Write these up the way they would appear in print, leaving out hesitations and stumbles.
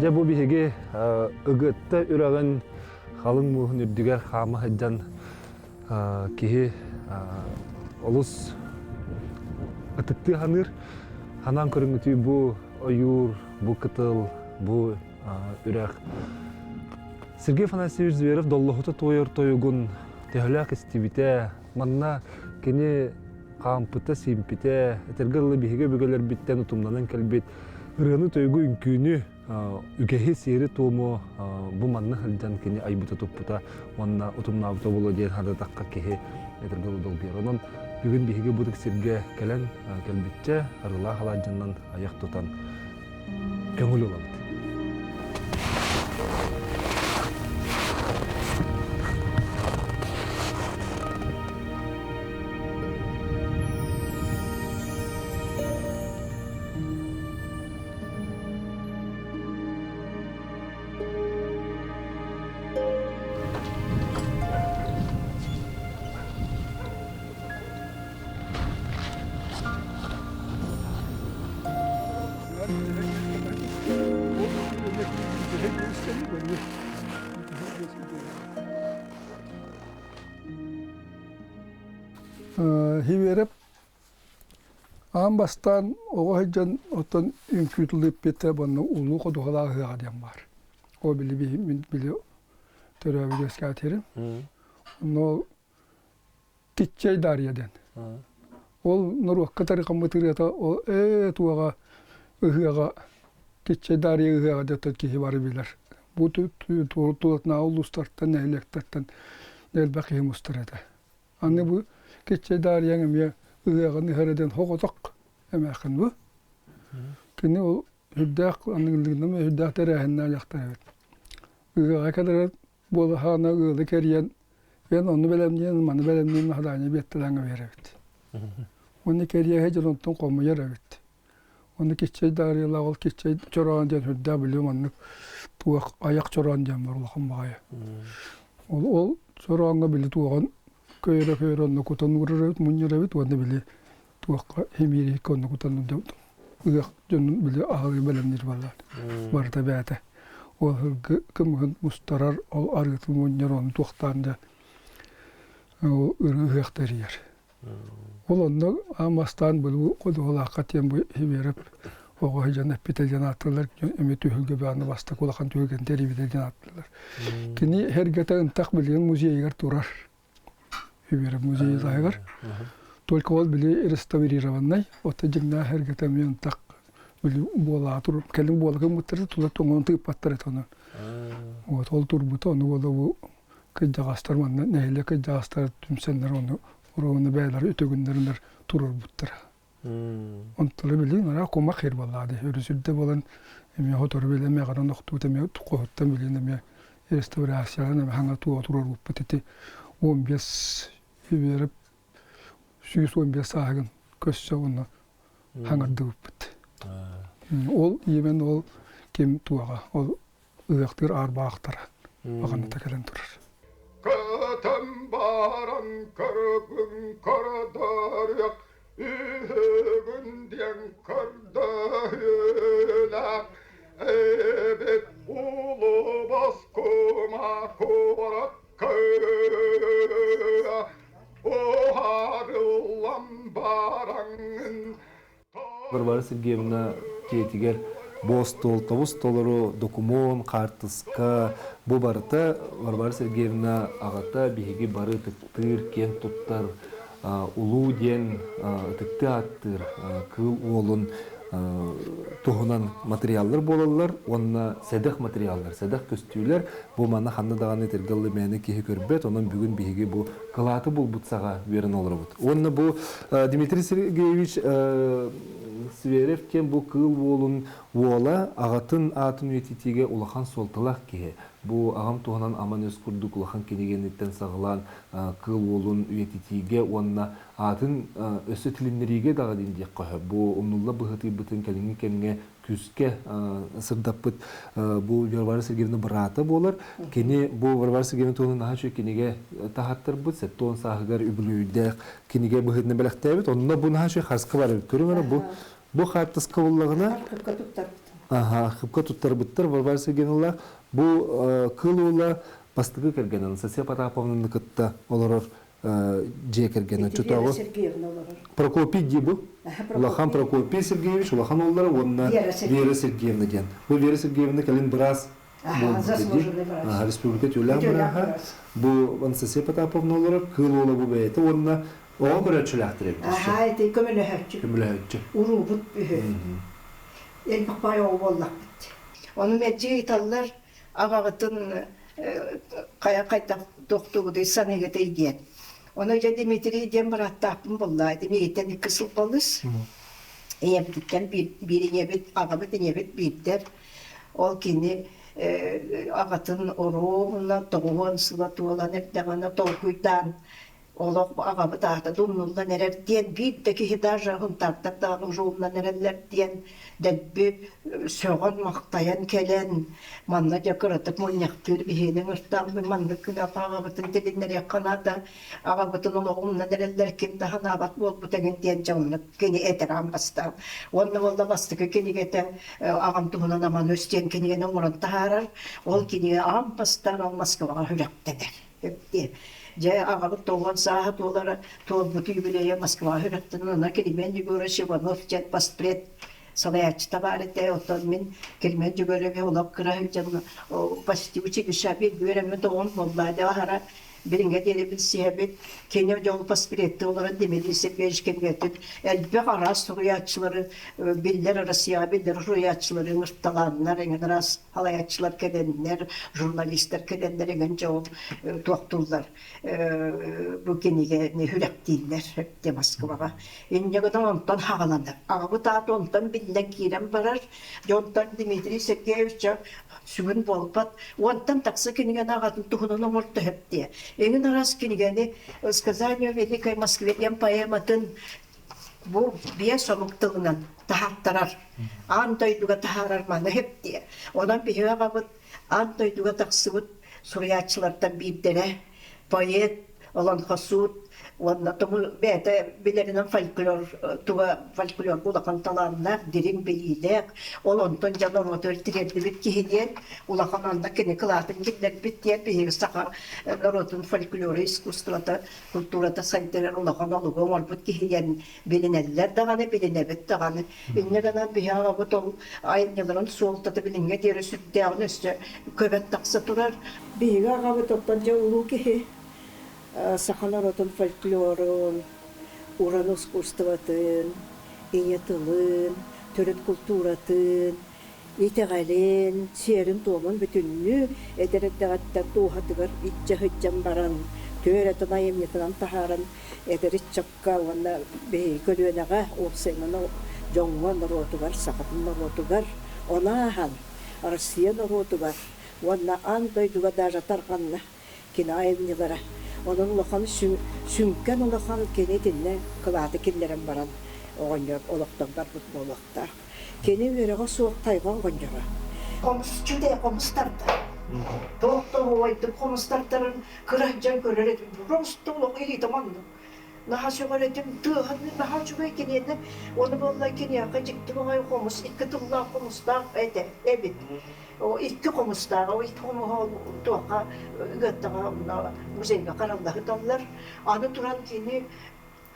Дьэ бу биһиги Ыгытта үрэҕин халыҥ мууһун үрдүгэр хаама сылдьан киһи олус ытыктыы саныыр. Ханаан көрүҥүтүй бу ойуур, бу кытыл, бу үрэх. Сергей Афанасьевич Зверев доллоһута туойар тойугун төһөлөөх истибитэ, манна кини хаампыта, сиимпитэ, этэргэ дылы биһиги өбүгэлэрбиттэн утумнанан кэлбит ырыаны-тойугу, үҥкүүнү, үгэһи, сиэри-туому бу манна сылдьан кини айбыта-туппута уонна утумнаабыта буолуо диэн санаатахха киһи этэргэ дылы долгуйар. Онон бүгүн биһиги бу сиргэ кэлэн кэлбиччэ арыылаах алаадьыннан айах тутан көҥүл ылабыт. Хивереп аан бастаан оҕо сылдьан оттон үҥкүү тылыппыта уонна улуу ходуһалаах ыһыаҕа диэн баар. Ол били мин били төрөөбүт үөскээтирим. Онно ол Киччэй Дарья диэн. Ол норуокка тарҕаммыт ырыата ол ээ туоҕа ыһыаҕа Киччэй Дарья ыһыаҕа диэн киһи бары билэр. Бу тулатынааҕы улуустартан, нэһилиэктэртэн элбэх киһи мустар этэ. Аны бу Киччэй Дарьяҥ эмиэ ыһыаҕын ыһара диэн хоҕотох эмээххин бу. Кини ол үрдээх аныгылыгынан үрдээх тэрээһиннээх дьахтар эбит. Ыһыаҕа кэлэрэ буолаһаана ыалы кэрийэн эн ону бэлэмниэн маны бэлэмниэн наһадаанньа биэттэлээҥҥэ биэрэбит. Уонна кэриэһэ дьон онтон хомуйар эбит. Уонна киччэй даарыйалаах ол киччэй чороон диэн үрдээх билим оннук туох айах чороон диэн бар улахан баҕайы. Ол ол чорооҥҥо били туоҕун көйөрө көйөрө онно кутан уурар эбит, мунньар эбит уонна били туохха химиириккэ онно кутан ыах дьонун били аһылыы бэлэмниир буоллар барыта бэйэтэ ол сылгы кымыһын мустарар ол арыытын мунньар ону туохтаан да ол ырыы ыһыах тэрийэр ол онно аан бастаан былы ходуһалаахха тиэн бу Химеров оҕо сылдьан эппитэ диэн ааттыыллар эмиэ түһүлгэ бааны бастакы улахан түһүлгэни тэрийбитэ диэн ааттыыллар кини эргэтэ ынтах билигин музейыгар турар Химеров музейы таһыгар только ол били реставрированный ото дьиҥнээх эргэтэ эмиэ ынтах били буолаа тур кэлин буола гыммыттар тула тоҥон тыыппаттар этэ онон вот ол турбута ону буола бу кырдьаҕастар манна нэһилиэк кырдьаҕастара түмсэннэр ону уруона бэйэлэрэ үтүгүннэринэр туруорбуттара онтулар билигин ара кумах хир буоллаады өрүсүрдэ буолан эмиэ хотору били эмиэ гаран охтуут эмиэ хоһуттан билин эмиэ реставрациялан эмиэ хаҥа туо туруорбуппут ити 15 үбүөрүп 115 сааһыгын көссө онно хаҥардыбыппыт ол иемэн ол ким туоҕа ол ыһыахтыыр аарбаахтара аҕаната кэлэн турар. Көтөн баран көргүн көрдөрүөх, үһүгүн диэн көрдөһүүлээх, эбит улубас кума куорат кыа, уһарыллан бараҥын Варвара Сергеевна дьиэтигэр бу остуол тобус толору докумуон, хаартыска бу барыта Варвара Сергеевна аҕата биһиги бары ытыктыыр, киэн туттар улуу диэн ытыктыы ааттыыр кыыл уолун туһунан материаллар буолаллар уонна сэдэх материаллар, сэдэх көстүүлэр бу манна ханна даҕаны этэргэ мээнэ киһи көрбөт, онон бүгүн биһиги бу кылааты булбут саҕа үөрэн олоробут. Уонна бу Дмитрий Сергеевич Зверев диэн бу Кыыл Уолун уола аҕатын аатын үйэтитиигэ улахан суолталаах киһи. Бу аҕам туһунан аман өс курдук улахан кинигэниттэн саҕалаан Кыыл Уолун үйэтитиигэ уонна аатын өссө тилиннэриигэ даҕаны диэххэ сөп. Бу умнулла быһыытыйбытын кэлиҥҥи кэмҥэ күүскэ сырдаппыт бу Варвара Сергеевна быраата буолар. Кини бу Варвара Сергеевна туһунан наһаа үчүгэй кинигэ таһааттарбыт, 70 сааһыгар үбүлүөйдээх кинигэ быһыытынан бэлэхтээбит. Онно бу наһаа үчүгэй хаска бар эбит. Көрүҥ эрэ бу бу хаартыска буллаҕына Архыпка туттарбыт. Аха, архыпка туттарбыттар Варвара Сергеевналаах. Бу Кыыл Уола бастакы кэргэнин Анастасия Потаповнаны кытта олорор дьиэ кэргэнэ. Вера Сергеевна олорор. Прокопий дии бу. Улахан Прокопий Сергеевич, улахан уоллара уонна Вера Сергеевна диэн. Бу Вера Сергеевна кэлин быраас заслуженный врач. Республика түүлээх бырааһа. Бу Анастасия Потаповна олорор, Кыыл уола бу бэйэтэ уонна оҕо көрөөччүлээхтэр эбит. Аха, ити көмөлөһөөччү. Көмөлөһөөччү. Уруубут үһү. Элбэх баай оҕо буоллахпыт. Ону мэлдьи ыйыталлар, аҕаҕытын хайа хайдах тохтуугутуй саныыгытый диэн. Ону дьэ Дмитрий диэн бырааттаахпын булла. Дмитрийтэн икки сыл балыс. Ийэбититтэн биир ийэбит, аҕабыт ийэбит биирдэр. Ол кини аҕатын оруобуна 90 сыла туолан эрдэҕинэ толкуйдаан олох аҕабыт аата да умнуллан эрэр диэн биир да киһи даже Һунтаартар даҕаны уже умнан эрэллэр диэн дэлби сөҕөн-махтайан кэлэн манна дьэ кыратык мунньахтыыр биһиэнин ыртааммын маннык гына аҕабытын тилиннэриэххэ наада аҕабытын олох умнан эрэллэр ким да санаабат буолбут эҥин диэн дьэ оннук кини этэр аан бастаан уонна буолла бастакы кинигэтэ аҕам туһунан аман өс диэн кинигэни оҥорон таһаарар ол кинигэ аан бастаан ол Москваҕа сүрэхтэнэр. Дьэ, аҕабыт 90 сааһа туолара туолбут юбилейа Москваҕа сүрэхтэнэн, онно Климент Егорович Иванов диэн постпред салайааччыта баар этэ. Оттон мин Климент Егорович олох кыра сылдьан почти училище бииргэ үөрэммит оҕом буолла. Дьэ, аһара билиҥҥэ диэри билсиһэбит. Кини дьол постпредтэ олорон Дмитрий Сергеевич кэмиэтин элбэх араас суруйааччылары биллэр Россияҕа биллэр суруйааччылары ыҥырталааннар, эҥин араас салайааччылар кэлэннэр, журналистар кэлэннэр эҥин дьон туохтууллар бу кинигэни сүрэхтииллэр дьэ Москваҕа. Инньэ гынан онтон хаҕаланар. Аҕабыт аата онтон биллэн киирэн барар. Дьэ онтон Дмитрий Сергеевич сүгүн буолбат. Уонтан тахса кинигэни аҕатын туһунан оҥорто сөп диэ. Эҥин араас кинигэни «Сказание о Великой Москве» диэн поэматын бу биэс омук тылынан таһааттарар, аан дойдуга таһаарар маны диэ. Онон биһиги аҕабыт аан дойдуга тахсыбыт суруйааччылартан биирдэрэ, поэт, олоҥхосуут уонна бэйэтэ билэринэн фольклор туга фольклорга улахан талааннаах, дириҥ билиилээх, ол онтон дьон норуотугар тириэрдибит киһи диэн улахан онно кини кылаатын киллэрбит диэн биһиги саха норуотун фольклора искусствота культурата сайдарар улахан олугу оҥорбут киһи диэн билинэллэр даҕаны, билинэбит даҕаны. Инньэ гынан биһи аҕабыт ол айымньыларын суолтата билиҥҥэ диэри сүрдээҕин өссө көбөн тахса турар. Биһиги аҕабыт оттон дьэ улуу киһи саха норуотун фольклорун, уран искусствотын, ийэ тылын, төрүт култууратын, итэҕэлин, сиэрин-туомун бүтүннүү эдэр эрдэҕиттэн дууһатыгар илдьэ сылдьан баран, түөрэтин айымньытынан таһааран эдэр ыччакка уонна биһиги көлүөнэҕэ, уопсайынан дьоҥҥо, норуотугар, сахатын норуотугар, ону ааһан Россия норуотугар уонна аан дойдуга даже тарҕанна кини айымньылара. Онон улахан сүҥкэн улахан кини итиннэ кылааты киллэрэн баран оҕонньор олохтон барбыт буолуохтаах. Кини үөрэҕэ суох тайҕа оҕонньоро. Хомусчу дээ хомус тардар. Туох да оһуобайдык хомус тардарын кыра сылдьан көрөр этим. Просто олох илиитэ маннык. Наһаа сөҕөр этим, тыаһын наһаа үчүгэй киниэнэ. Ону буолла киниэхэ дьикти баҕайы хомус, икки тыллаах хомустаах этэ эбит. Икки хомустааҕа, ол икки хомуһу туохха ыгыаттаҕа онно музейга харалла сыталлар. Аны туран кини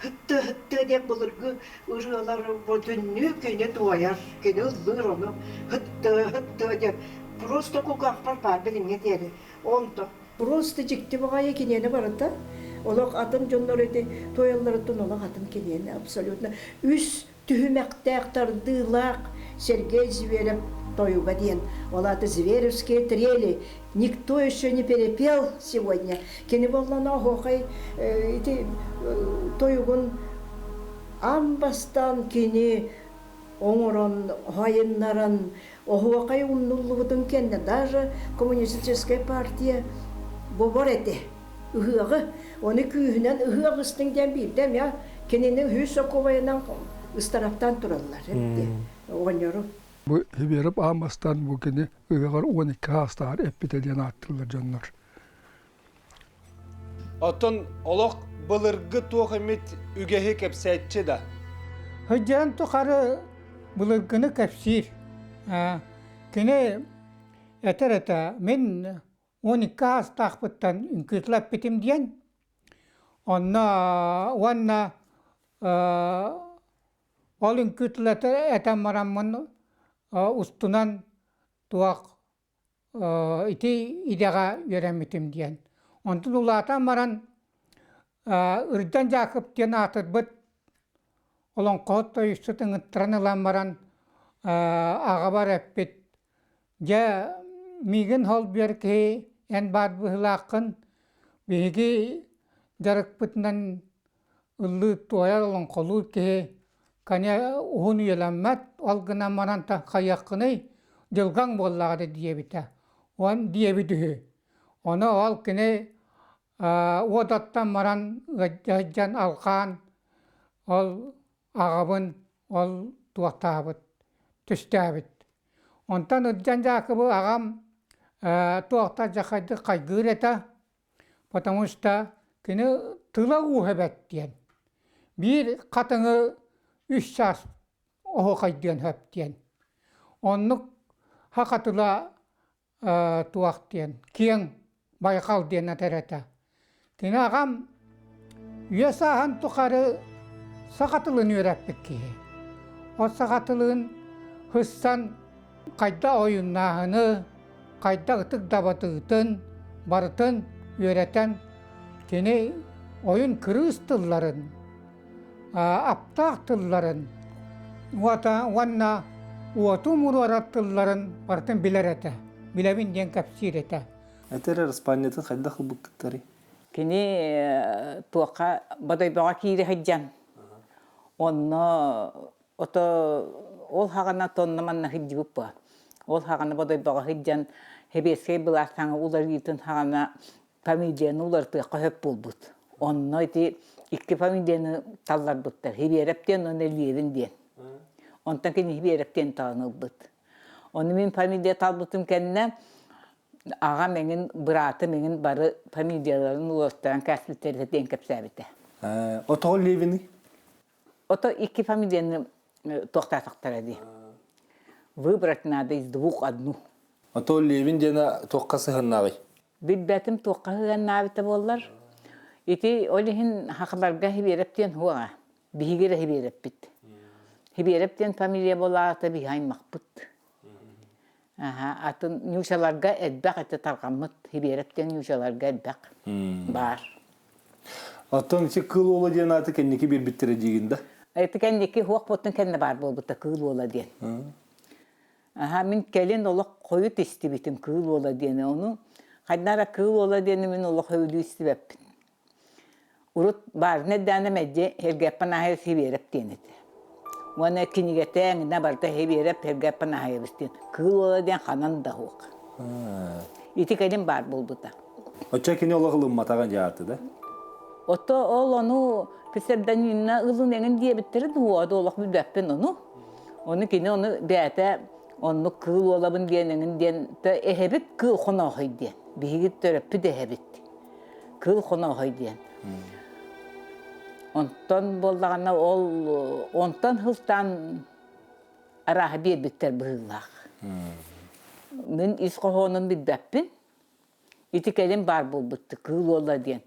Һытты-һытты диэн былыргы ырыалар бүтүннүү кини туойар, кини ыллыыр ону һытты-һытты диэн просто кулгаахпар баар билиҥҥэ диэри. Онто Просто дьикти баҕайы киниэнэ барыта. Олох атын дьоннор ити туойалларыттан олох атын киниэнэ абсолютно. Үс түһүмэхтээх тардыылаах Сергей Зверев тойуга диэн. Ол аата Зверевские трели никто еще не перепел сегодня. Кини буоллана оһуохай ити тойугун аан бастаан кини оҥорон, сайыннаран, оһуохай умнуллубутун кэннэ даже коммунистическай партия бобор этэ ыһыаҕы. Ону күүһүнэн ыһыах ыстыҥ диэн биирдэ эмиэ кинини үһүс сокуобайынан ыстараптаан тураллар эбит оҕонньору. Бу Хибиэрэп аан бастаан бу кини ыһыаҕар 12 саастааҕар эппитэ диэн ааттыыллар дьоннор. Оттон олох былыргы туох эмит үгэһи кэпсээччи да? Сыдьаан тухары былыргыны кэпсиир. Кини этэр этэ, мин 12 аастаахпыттан үҥкүүтүлэппитим диэн. Онно уонна ол үҥкүүтүлэтэ этэн бараммын устунан туох ити идэҕэ үөрэммитим диэн. Онтон улаатан баран Ырдьан Дьаакып диэн аатырбыт олоҥхоһут тойуксут ыҥыттаран ылан баран аҕабар эппит: «Дьэ, миигин холбуйар киһи эн баар быһыылааххын, биһиги дьарыкпытынан ыллыыр-туойар, олоҥхолуур киһи Коня уһун үйэлэммэт, ол гынан баран хайыаххыный, дьылҕаҥ буоллаҕа да диэбитэ. Уон диэбит үһү. Ону ол кини уотаттан баран ыалдьан алҕаан ол аҕабын ол туохтаабыт, түстээбит. Онтон Ырдьан Дьаакыбы аҕам туохта дьахайдык хайгыыр этэ, потому что кини тыла ууһа бэрт диэн. Биир хатыҥы үс чаас оһуохайдыан сөп диэн. Оннук саха тыла туох диэн киэҥ байҕал диэн этэр этэ. Кини аҕам үйэ сааһын тухары саха тылын үөрэппит киһи. Ол саха тылын сыссан хайдах ойуннааһыны, хайдах ытык дабатыытын барытын үөрэтэн кини ойун кырыыс тылларын, аптаах тылларын уонна уоту муруорар тылларын барытын билэр этэ, билэбин диэн кэпсиир этэ. Этэр араспаанньатын хайдах ылбыккыттарый? Кини туохха Бодойбоҕо киирэ сылдьан онно ото ол хаҕана тонна манна сылдьыбыт буо. Ол хаҕана Бодойбоҕо сылдьан сэбиэскэй былаас саҥа уларыйыытын хаҕана фамилияны уларытыахха сөп буолбут. Онно ити икки фамилияны талларбыттар. Хибиэрэп диэн уонна Левин диэн. Онтон кини Хибиэрэп диэн талан ылбыт. Ону мин фамилия талбытым кэннэ аҕам эҥин, быраатым эҥин бары фамилияларын уларыттаран кээспиттэрэ диэн кэпсээбитэ. Отоҕо Левины? Ото икки фамилияны туохтаатахтара дии. Выбрать надо из двух одну. Ото Левин диэни туохха сыһыннааҕый? Билбэтим туохха сыһыаннаабыта буоллар. Ити ол иһин хахаларга Хибиэрэп диэн суоҕа. Биһиги эрэ Хибиэрэппит. Хибиэрэп диэн фамилия буолаата биһи аймахпыт. Аха, атын ньуучаларга элбэх этэ тарҕаммыт. Хибиэрэп диэн ньуучаларга элбэх баар. Оттон ити Кыыл Уола диэн ааты кэнники биэрбиттэрэ диигин да? Ити кэнники суох буолтун кэннэ баар буолбута Кыыл Уола диэн. Аһа, мин кэлин олох хойут истибитим Кыыл Уола диэни. Ону хайдах эрэ Кыыл Уола диэни мин олох сөбүлүү истибэппин. Урут баарына эрдэҕинэ мэлдьи Сергей Панаев Сибиэрэп диэн этэ. Уонна кинигэтэ эҥинэ барыта Сибиэрэп Сергей Панаевич диэн. Кыыл Уола диэн ханан да суох. Ити кэлин баар буолбута. Оччо кини олох ылымматаҕа дьааты да? Ото ол ону псевдонимна ылын эҥин диэбиттэрин уода олох билбэппин ону. Ону кини ону бэйэтэ оннук кыыл уолабын диэн эҥин диэн эһэбит кыыл хоноохой диэн. Биһиги төрөппүт эһэбит. Кыыл хоноохой диэн. Онтон буоллаҕына ол онтон сылтаан арааһы биэрбиттэр быһыылаах. Мин ис хоһоонун билбэппин. Ити кэлин баар буолбут кыыл уола диэн.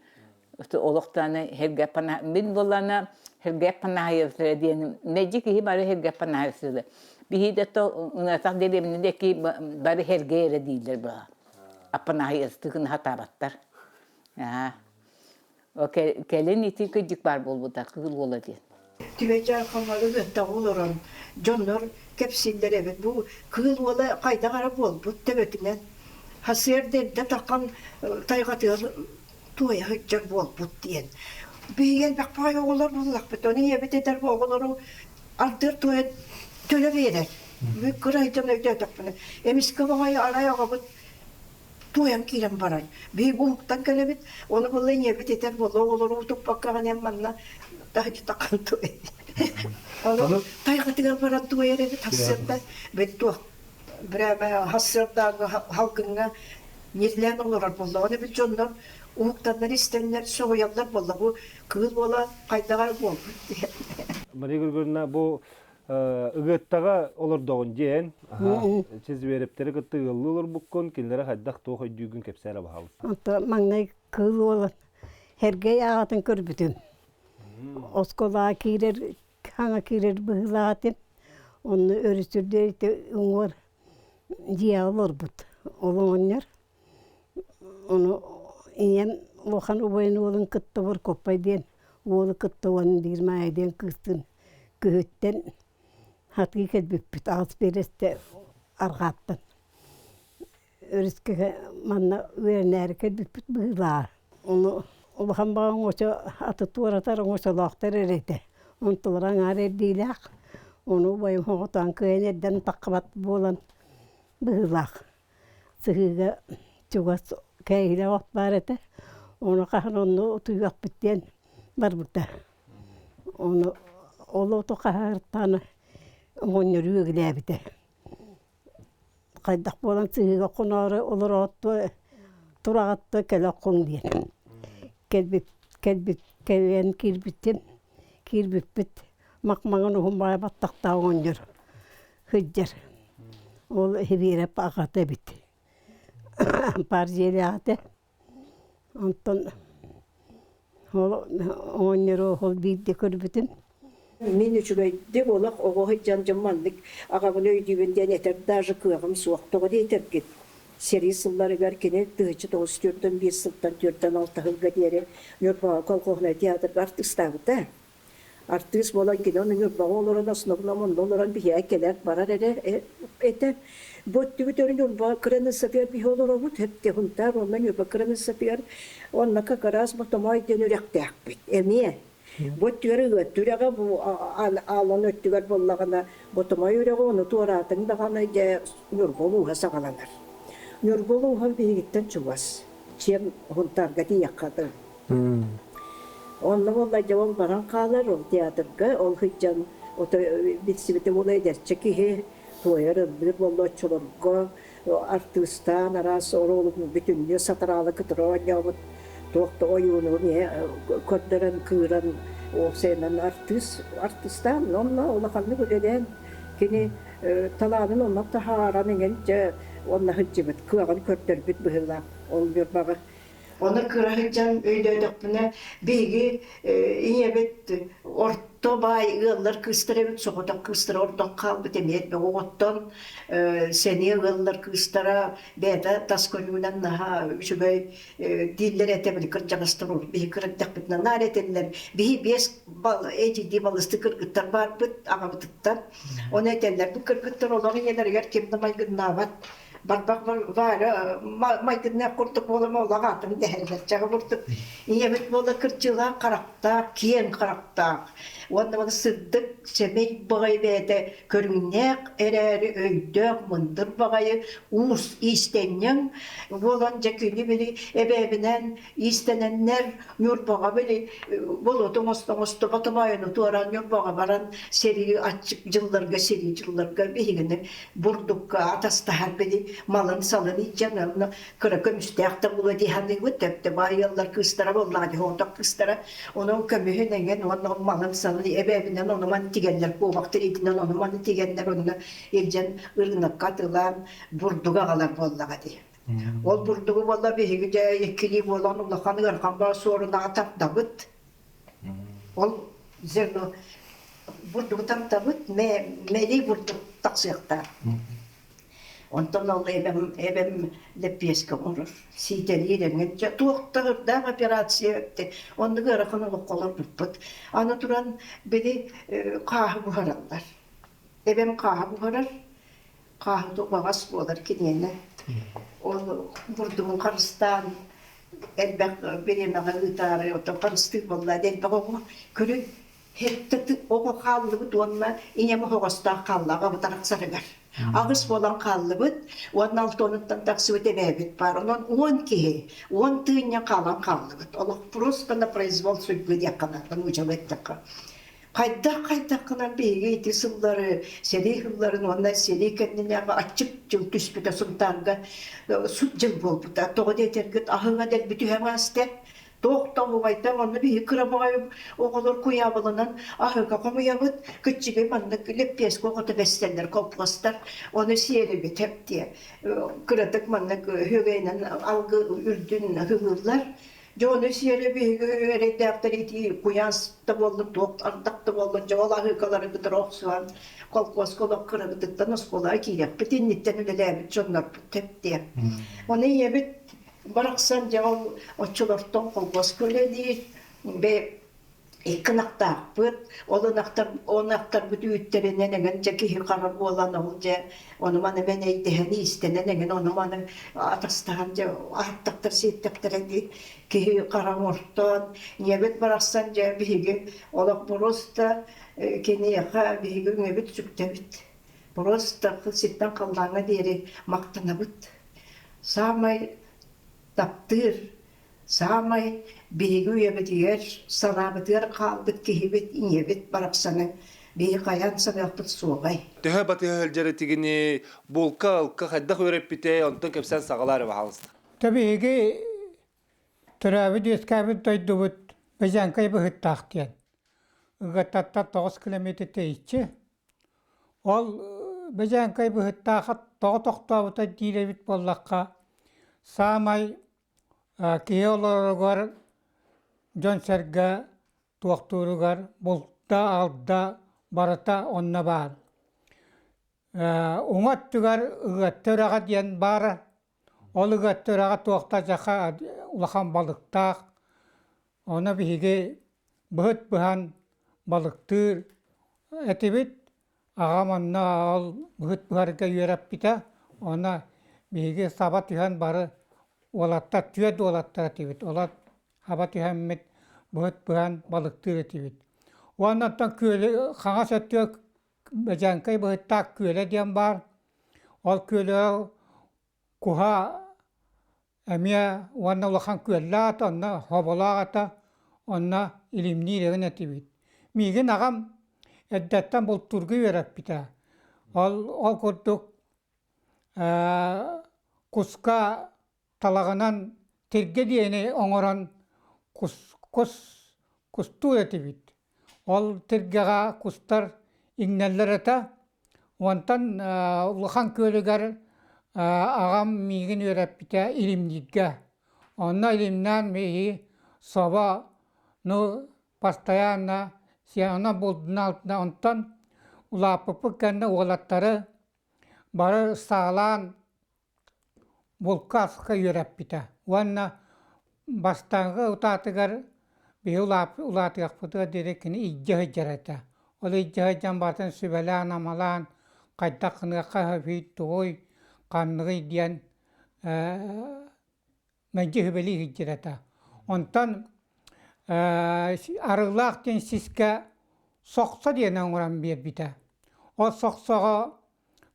Олохтоно Сергей мин буоллаҕына Сергей Панаевтара диэн мэлдьи киһи бары Сергей Панаевтара. Биһи да то ынатах дэриэбинэ диэки бары Сергей эрэ дииллэр быһа. Аппанаһыйастыгын хатаабаттар. Аа. Кэлин ити кырдьык баар буолбута кыыл уола диэн. Түбэй Дьаархаҥҥа ыгыттаҕа олорон дьоннор кэпсииллэр эбит. Бу кыыл уола хайдах эрэ буолбут төбөтүнэн сарсыарда эрдэ таххан тайҕатыгар туойа сылдьар буолбут диэн. Биһиги элбэх баҕайы оҕолор буоллахпыт. Ону ийэбит этэр бу оҕолору ардыар туойан. Төлө биэрэр. Кыра дьон өйдөөтөхпүнэ, эмискэ баҕайы арай аҕабыт туойан киирэн барар. Биһиги уһуктан кэлэбит, ону буолла ийэбит этэр буолла оҕолору утуппакка эн манна таһырдьа таххан туой. Ону тайҕатыгар баран туойар эбит сарсыарда били туох бирээмэ сарсыардааҥҥы халгыҥҥа ньирлээн олорор буолла. Ону били дьоннор уһуктаннар истэннэр соһуйаллар буолла бу кыыл буола хайдаҕа буолбут диэн. Мария Григорьевна бу Ыгыаттаҕа олордоҕун диэн, Чизверептэри кытта ыаллыы олорбуккун, кинилэри хайдах туох өйдүүгүн кэпсээ эрэ баһаалыста. Онто маҥнай кыыл уолан Һэргэй аҕатын көрбүтүм. Оскуолаҕа киирэр, хаҥа киирэр быһыылаах этим. Онно өрүс үрдүгэр уҥуор дьиэҕэ олорбут. Ол оҕонньор Ону ийэм улахан убайын уолун кытта Боркуоппай диэн уолу кытта уонна биир Маайа диэн кыыстыын күһүттэн хатыы кэлбиппит аҕыс биэрэстэ арҕааттан өрүскэ манна үөрэнээри кэлбиппит быһыылааҕа. Ону улахан баҕа оҥочо аты туоратар оҥочолоохтор эрэ этэ. Онтулара аҥаар эрдиилээх. Ону убайым оҕотоон кыайан эрдэн таххыбат буолан быһыылаах. Сыһыыга чугас кээһилэх от баар этэ, ону хаһан онно утуйуохпут диэн барбыта. Ону ол оту хаһаартаана оҕонньор үөгүлээбитэ. Хайдах буолан сыһыыга хоноору олороот тураҕатта кэлэ оххуҥ диэн. Кэлбит кэлбит кэлэн киирбитим киирбиппит мах-маҥан уһун баҕайы баттахтаах оҕонньор сылдьар. Ол Сибиэрэп аҕата эбит. Ампаар дьиэлээх этэ. Онтон ол оҕонньору ол биирдэ көрбүтүм. Мин үчүгэйдик олох оҕо сылдьан дьон маннык аҕабын өйдүүбүн диэн этэр даже кыаҕым суох. Тоҕо диэтэргит, сэрии сылларыгар кини 1941 сылтан 46 сылга диэри Ньурбаҕа колхознай театрга артыыстаабыта. Артыыс буолан кини ону Ньурбаҕа олорон основном онно олорон биһиэхэ кэлэр барар эрэ этэ. Бу өттүбүт өрө Ньурба кыраныыссатыгар биһи олоробут, Хэпти Сунтаар уонна Ньурба кыраныыссатыгар онно как раз Ботомоой диэн үрэхтээхпит эмиэ. Бу өттүгэр Ыгыатты үрэҕэ, бу Аалан өттүгэр буоллаҕына Ботомоой үрэҕэ ону туораатыҥ даҕаны дьэ Ньурба улууһа саҕаланар. Ньурба улууһа биһигиттэн чугас, чем Сунтаарга тиийэххэ дылы. Онно буолла дьэ ол баран хаалар, ол театрга, ол сылдьан ото билсибитим ол эдэрчи киһи туойар ыллыыр буолла оччолорго артыыстаан араас оруолун бүтүннүү сатараалы кытары оонньообут туох да ойууну көрдөрөн кыыран уопсайынан артыыс артыыстаан онно улаханнык үлэлээн кини талаанын онно таһааран иҥэн дьэ онно сылдьыбыт кыаҕын көрдөрбүт быһыылаах ол Ньурбаҕа Ону кыра сылдьан өйдөөтөхпүнэ, биһиги ийэбит орто баай ыаллар кыыстара эбит, соҕотох кыыстара ордон хаалбыт эмиэ элбэх оҕоттон сэниэ ыаллар кыыстара бэйэтэ тас көрүҥүнэн наһаа үчүгэй дииллэр этэ били кырдьаҕастар биһи кырдьахпытына наар этэллэр биһи биэс эдьиийдии балысты кыргыттар баарбыт аҕабытыттан ону этэллэр бу кыргыттар олох ийэлэригэр ким да майгыннаабат Барбах Варя майгыннаах курдук буолан олох аатын дэһэллэр. Чаҕы курдук ийэбит буола кырдьыылаах харахтаах, киэҥ харахтаах уонна бары сырдык, сэмэй баҕайы бэйэтэ көрүҥнээх эрээри өйдөөх, мындыр баҕайы уус иистэнньэҥ буолан дьэ күнү били эбээбинэн иистэнэннэр Ньурбаҕа били болуоту оҥосто оҥосто Ботомоойуну туораан Ньурбаҕа баран сэрии аччык дьылларга сэрии дьылларга биһигини бурдукка атастаһар били малын-салын илдьэн онно кыра көмүстээх да буолуо дии саныыбыт төптө баайыаллар кыыстара буоллаҕа дии оҕотох кыыстара онон көмүһүн эҥин уонна малын-салын эбээбинэн ону-маны тигэннэр куобах тириитинэн ону-маны тигэннэр онно илдьэн ырыынакка атыылаан бурдук аҕалар буоллаҕа дии Ол бурдугу буолла биһиги дьэ иккилии буолан улахан ыарахан баа суорунаҕа тардабыт. Ол зерно бурдугу тардабыт, мэлий бурдук тахсыахтаах. Онтон ол эбэм, эбэм лэппиэскэ оҥорор, сиитэлиир эҥин. Дьэ туох да ырдаах операция өттө. Оннук ыарахан олоххо олорбуппут. Аны туран били хааһы буһараллар. Эбэм хааһы буһарар, Хааһыта убаҕас буолар киниэнэ. Ол бурдугун харыстаан элбэх бириэмэҕэ ыытаары, оттон харыстыыр буоллаа элбэх оҕо көрүн. Сэттэ оҕо хааллыбыт уонна ийэм оһоҕостоох хаалла аҕабыт арахсарыгар. Аҕыс буолан хааллыбыт уонна алтыаныттан тахсыбыт эбээбит баар. Онон 10 киһи, 10 тыынньа хаалан хааллыбыт. Олох просто на произвол судьбы диэххэ наада, нууччалыы эттэххэ. Хайдах-хайдах гынан биһиги ити сыллары, сэрии сылларын уонна сэрии кэннинээҕи аччык дьыл түспүтэ Сунтаарга сут дьыл буолбута. Тоҕо диэтэргит аһыҥа дэлби түһэн ааста. Туох да оһуобайдан онно биһиги кыра баҕайы оҕолор куйаабылынан аһыыка хомуйабыт, кыччыгый маннык лэппиэскэ оҕото бэстэллэр колхуостар, ону сиэрибит диэ. Кыратык маннык үөгэйинэн алгы үрдүн ыһыыллар. Дьэ ону сиэрэ биһиги эрэйдээхтэр ити куйаас да буоллун, туох ардах да буоллун, дьэ ол аһыыкалары кытары охсуһан колхуоска олох кырабытыттан оскуолаҕа киириэхпит инниттэн үлэлээбит дьоннорбут диэ. Ону ийэбит Барахсан дьэ ол оччолортон холбоско үлэлиир, бэ икки ынахтаахпыт, ол ынахтар ынахтарбыт үүттэринэн эҥин дьэ киһи хара буолан ол дьэ ону-маны мэнэйдэһэн иистэнэн эҥин ону-маны атастаһан дьэ аһаттахтар сиэттэхтэрэ дии киһи хара оҥортоон ийэбит барахсан дьэ биһиги олох просто киниэхэ биһиги үҥэбит сүктэбит просто сиртэн халлааҥҥа диэри махтанабыт Саамай таптыыр, саамай биһиги үйэбитигэр, санаабытыгар хаалбыт киһибит ийэбит барахсаны биһи хайаан саныахпыт суоҕай. Төһө батыһа сылдьар этигини булка-алка хайдах үөрэппитэй, онтон кэпсээн саҕалаа эрэ баһаалыста. Тэ биһиги төрөөбүт-үөскээбит дойдубут Бэдьээҥкэй быһыттаах диэн. Ыгаттаттан 9 километр тэйиччи. Ол Бэдьээҥкэй быһыттаах тоҕо тохтообута диир эбит буоллахха, саамай киһи олороругар дьон-сэргэ туохтууругар булта-алда барыта онно баар. Уҥа өттүгэр Ыгыатта үрэҕэ диэн баара. Ол Ыгыатта үрэҕэ туохта дьаха улахан балыктаах. Ону биһиги быһыт быһан балыктыыр этибит. Аҕам онно ол быһыт быһарга үөрэппитэ. Онно биһиги саба түһэн бары уолаттар, түөрт уолаттар этибит. Олор хаба түһэммит быһыт быһан балыктыыр этибит. Уонна оттон күөлү хаҥас өттүгэр Бэдьээҥкэй быһыттаах күөлэ диэн баар. Ол күөлүгэ куһа Эмиэ уонна улахан күөллээх ата, онно хоболоох ата, онно илимниир эҥин этибит. Миигин аҕам эрдэттэн бултуурга үөрэппитэ. Ол, ол курдук куска талаҕынан тиргэ диэни оҥорон кус, кус, кустуур этибит. Ол тиргэҕэ кустар иҥнэллэр этэ. Онтон Улахан Күөлүгэр аҕам миигин үөрэппитэ илимнииргэ. Онно илимнээн биһиги собо ну постоянно сиэнэ булдун-алтына онтон улааппыппыт кэннэ уолаттары бары саалаан булка-аска үөрэппитэ уонна бастакы утаатыгар биһи улаатыахпытыгар диэри кини илдьэ сылдьар этэ. Ол илдьэ сылдьан барытын сүбэлээн-амалаан хайдах гыныахха сөбүй, тугуй, ханныгый диэн мэлдьи сүбэлии сылдьар этэ. Онтон Арыылаах диэн сискэ сохсо диэни оҥорон биэрбитэ. Ол сохсоҕо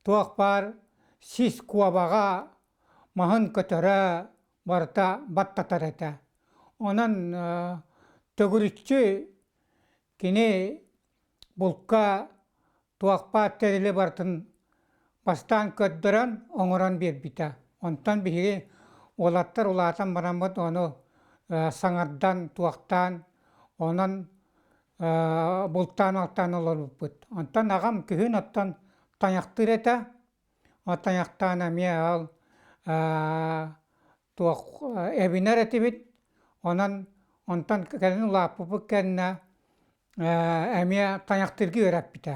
туох баар сис куобаҕа, маһын көтөрө барыта баттатар этэ. Онон төгүрүччү кини булка туох баар тэрили барытын бастаан көрдөрөн, оҥорон биэрбитэ. Онтон биһиги уолаттар улаатан бараммыт ону саҥардан, туохтаан, онон бултаан-алтаан олорбуппут. Онтон аҕам күһүн оттон тайахтыыр этэ. Ол тайахтаан эмиэ ол туох эбинэр этибит. Онон онтон кэлин улааппыппыт кэннэ эмиэ тайахтыырга үөрэппитэ.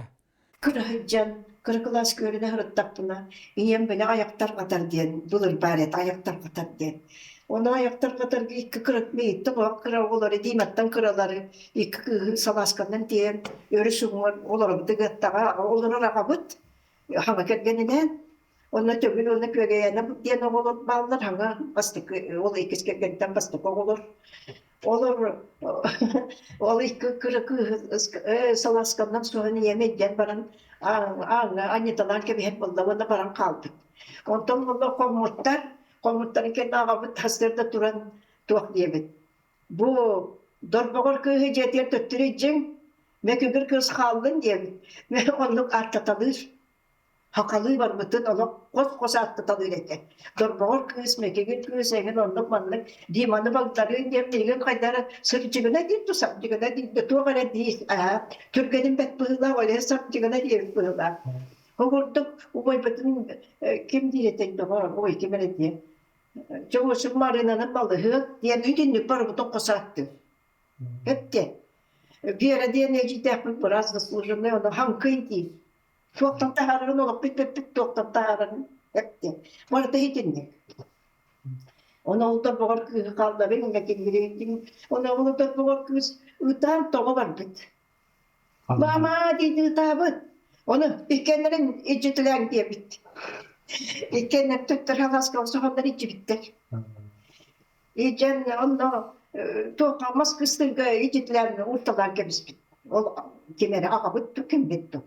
Кыра сылдьан, кыра кылааска үөрэнэ сырыттахпына, ийэм били айахтарҕатар диэн былыр баар этэ айахтарҕатар диэн. Ону айахтарҕатарга икки кыра мииттэн олох кыра оҕолору Диматтан кыралары икки кыыһы салаасканан тиэйэн өрүс уҥуор олоробут ыгыаттаҕа олорор аҕабыт хаҥа кэргэнинээн Онно Төгүл уонна Күөгэйээнэ диэн оҕолор бааллар, хаҥа бастакы ол иккис кэргэнтэн бастакы оҕолор. Олор ол икки кыра кыыһы салаасканнан суһан ийэм илдьэн баран ааҥҥа анньыталаан кэбиһэр буолла уонна баран хаалбыт. Онтон буолла хоммуттар, хоммуттарын кэннэ аҕабыт сарсыарда туран туох диэбит. Бу дорбоҕор кыыһы дьиэтигэр төттөрү илдьиҥ, мөкүгүр кыыс хааллын диэбит. Оннук ааттаталыыр. Хахалыы барбытын олох хос-хос ааттаталыыр этэ. Дорбоҕор кыыс, Мэкигир кыыс эҥин оннук-маннык Диманы багдарыын диэн миигин хайдара сырдьыгына диир дуу, сабдьыгына диир дуу, туох эрэ диир аа түргэнин бэрт быһыылаах, ол иһин сабдьыгына диэбит быһыылаах. Ол курдук убайбытын ким диир этэй доҕоор, ой ким эрэ диэн. Чоҕуочум Марыынаны балыһыат диэн итинник барыбытын хос ааттыыр. Эттэ. Вера диэн эдьиийдээхпит быраас заслуженный, ону хаҥкый диир. Туохтан таһаарарын олохпут бүппүт туохтан таһаарарын эттэ. Барыта итинник. Ону ол торбоҕор кыыһы хаалларыҥ, мэтиллирин. Ону ол торбоҕор кыыс ытаан тоҕо барбыт. Мама диэн ытаабыт. Ону иккиэннэрин илдьитилээн диэбит. Иккиэннэр төттөрү алааска охсуһаннар илдьибиттэр. Илдьэн онно туохха мас кыстыырга илдьитилээн уурталаан кэбиспит. Ол ким эрэ аҕабыт дуу, киммит дуу.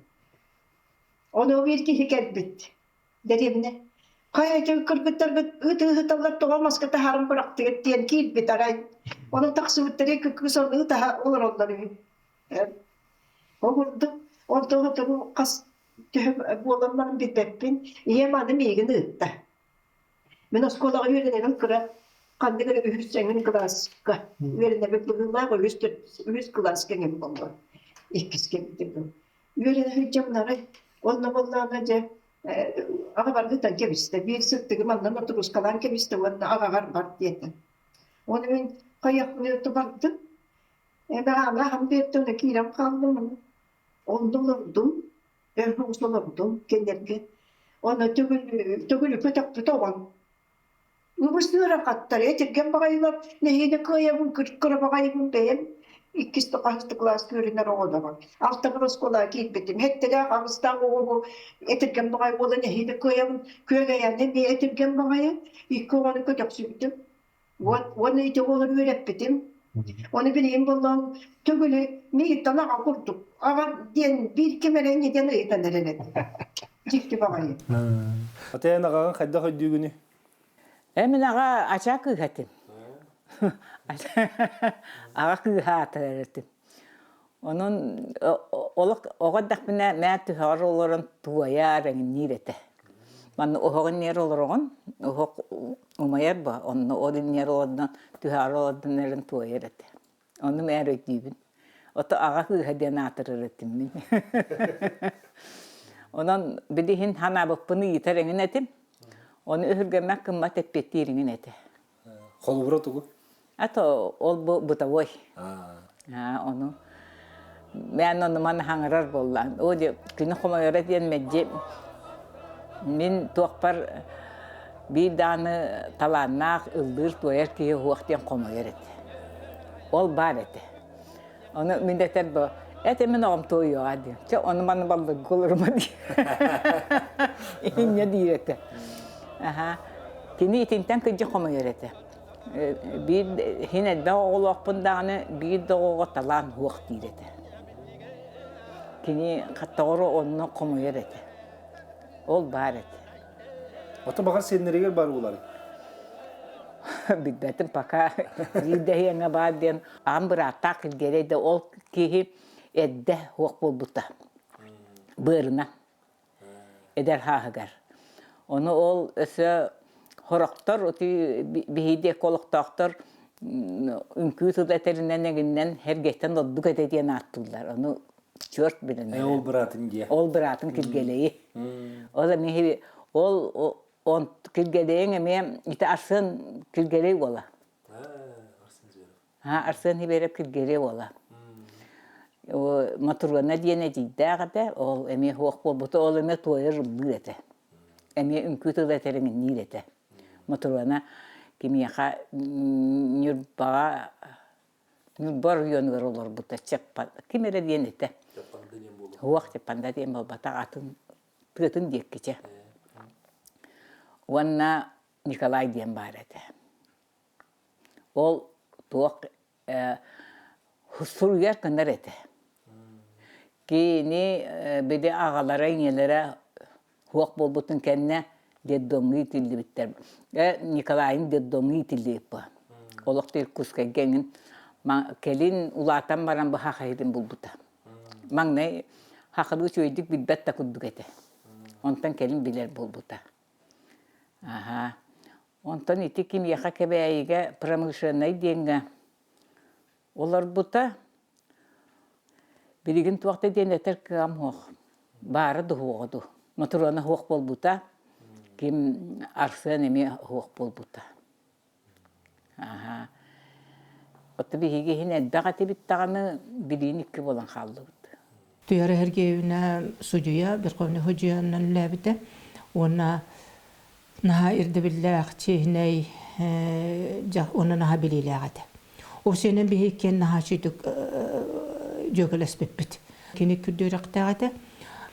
Ону биир киһи кэлбит дэриэбинэ. Хайа ити кыргыттаргыт ыт-ыыталлар тоҕо маска таһааран бырахтыгыт диэн киирбит арай. Ону тахсыбыттары кыыс ону ытаһа олороллор үһү. Ол курдук онтон отону хас төһө буолан баран билбэппин. Ийэм аны миигин ыытта. Мин оскуолаҕа үөрэнэбин кыра ханнык эрэ үһүс эҥин кылааска үөрэнэбин быһыылаах үһүс үһүс кылааска эҥин буолла. Иккискэ бүтэрдим. Үөрэнэ сылдьаммын арай уонна буоллаҕына дьэ аҕабар ыытан кэбистэ. Биир сыттыгым манна нотуруускалаан кэбистэ уонна аҕаҕар бар диэтэ. Уонна мин хайыахпыный бардым. Эбэ аҕам биэрдэ уонна киирэн хааллым. Онно олордум. Өр соҕус олордум кинилэргэ. Онно төгүл төгүл көтөхпүт оҕом. Үгүс ыарахаттар, этиргэн баҕайылар, нэһиилэ кыайабын, кыра баҕайыбын бэйэм иккис хаһыс да кылааска үөрэнэр оҕолорум. Алтабыр оскуолаҕа киирбитим. Сэттэлээх, аҕыстаах оҕобу этиргэн баҕайы буола нэһиилэ кыайабын. Күөгэйэни эмиэ этиргэн баҕайы. Икки оҕону көтөхсүбүтүм. Вот, уонна ити оҕолору үөрэппитим. Ону билигин буоллаҕым төгүлү миигиттэн аҕа курдук аҕа диэн биир ким эрэ инньэ диэн ыйытан эрэр этэ. Дьикти баҕайы. Ата эн аҕаҕын хайдах өйдүүгүнүй? Э мин аҕа ачаа кыыһа этим. Аҕа кыыһа аатырар этим. Онон олох оҕо эрдэхпинэ мээ түһэҕэр олорон туойар, эҥинниир этэ. Манна оһох иннигэр олороҕун, оһох умайар ба, онно ол иннигэр олордон түһэҕэр олордон эрэн туойар этэ. Ону мээр өйдүүбүн. Ото аҕа кыыһа диэн аатырар этим мин. Онон билиһин ханаабыппын ыйытар эҥин этим. Ону өһүргэммэт гыммат эппиэттиир эҥин этэ. Холобура тугу? А то ол бу бытовой. Аа, ону мен ону маны хаҥырар буоллаан. О дьэ күнү хомойоро диэн мэлдьи мин туохпар биир даҕаны талааннаах ыллыыр-туойар киһи уһуох диэн хомойор этэ. Ол баар этэ. Ону мин этэр бу этэ мин оҕом туойуоҕа диэн. Чэ ону маны баллырга олорума диир. Инньэ диир этэ. Аха. Кини итинтэн кырдьык хомойор этэ. Биир иһин элбэх оҕолоохпун даҕаны биир да оҕоҕо талаан суох диир этэ. Кини тоҕоро онно хомойор этэ. Ол баар этэ. Ото баҕар сиэннэригэр бар буоларый? Билбэтим пока биир да иһиэҥэ баар диэн аҕам бырааттаах Киргиэлэй да ол киһи эрдэ суох буолбута. Быарына эдэр сааһыгар. Ону ол өссө сорохтор ити биһиги диэки олохтоохтор үҥкүү тыла этэринэн эҥиннэн эргэттэн ордук этэ диэн ааттыыллар. Ону черт билэн. Э, ол быраатын диэ. Ол быраатын Киргэлэйи. Ол эмиэ ол он Киргэлэйиҥ эмиэ ити Арсен Киргэлэй уола. Арсен Сибиэрэп Киргиэлэй уола. Матуруона диэн эдьиийдээх этэ, ол эмиэ суох буолбута, ол эмиэ туойар ыллыыр этэ. Эмиэ үҥкүү тыла этэриҥинниир этэ. Матуруона кимиэхэ Ньурбаҕа Ньурба оройуонугар олорбута Чаппан ким эрэ диэн этэ. Чаппанда диэн буолуо. Суох Чаппанда диэн буолбатах, атын тыатын диэккичэ. Уонна Николай диэн баар этэ. Ол туох Суруйар гынар этэ. Кини били аҕалара, ийэлэрэ суох буолбутун кэннэ детдомҥа иитиллибиттэр. Николайын детдомҥа иитиллибит бу. Олох да Иркутскайга эҥин кэлин улаатан баран бу хахайытын булбута. Маҥнай хахалыы үчүгэйдик билбэт да курдук этэ. Онтон кэлин билэр буолбута. Аһаа. Онтон ити кимиэхэ Кэбээйигэ промышленнай диэҥҥэ Олорбута билигин туох да диэн этэр кыаҕым суох. Баара да суоҕа дуу. Мотуруона суох буолбута, ким Арсен эмиэ суох буолбута. Аһаа. Ото биһиги иһин элбэх этибит даҕаны билиин икки буолан хааллыбыт. Туяра Сергеевна судьуйа, Верховный судьуйанан үлээбитэ уонна наһаа ирдэбиллээх, чиэһинэй уонна наһаа билиилээх этэ. Овсенен биһи иккиэн наһаа үчүгдүк дьүөгэлэспиппит. Кини күрдүөрэхтээх этэ.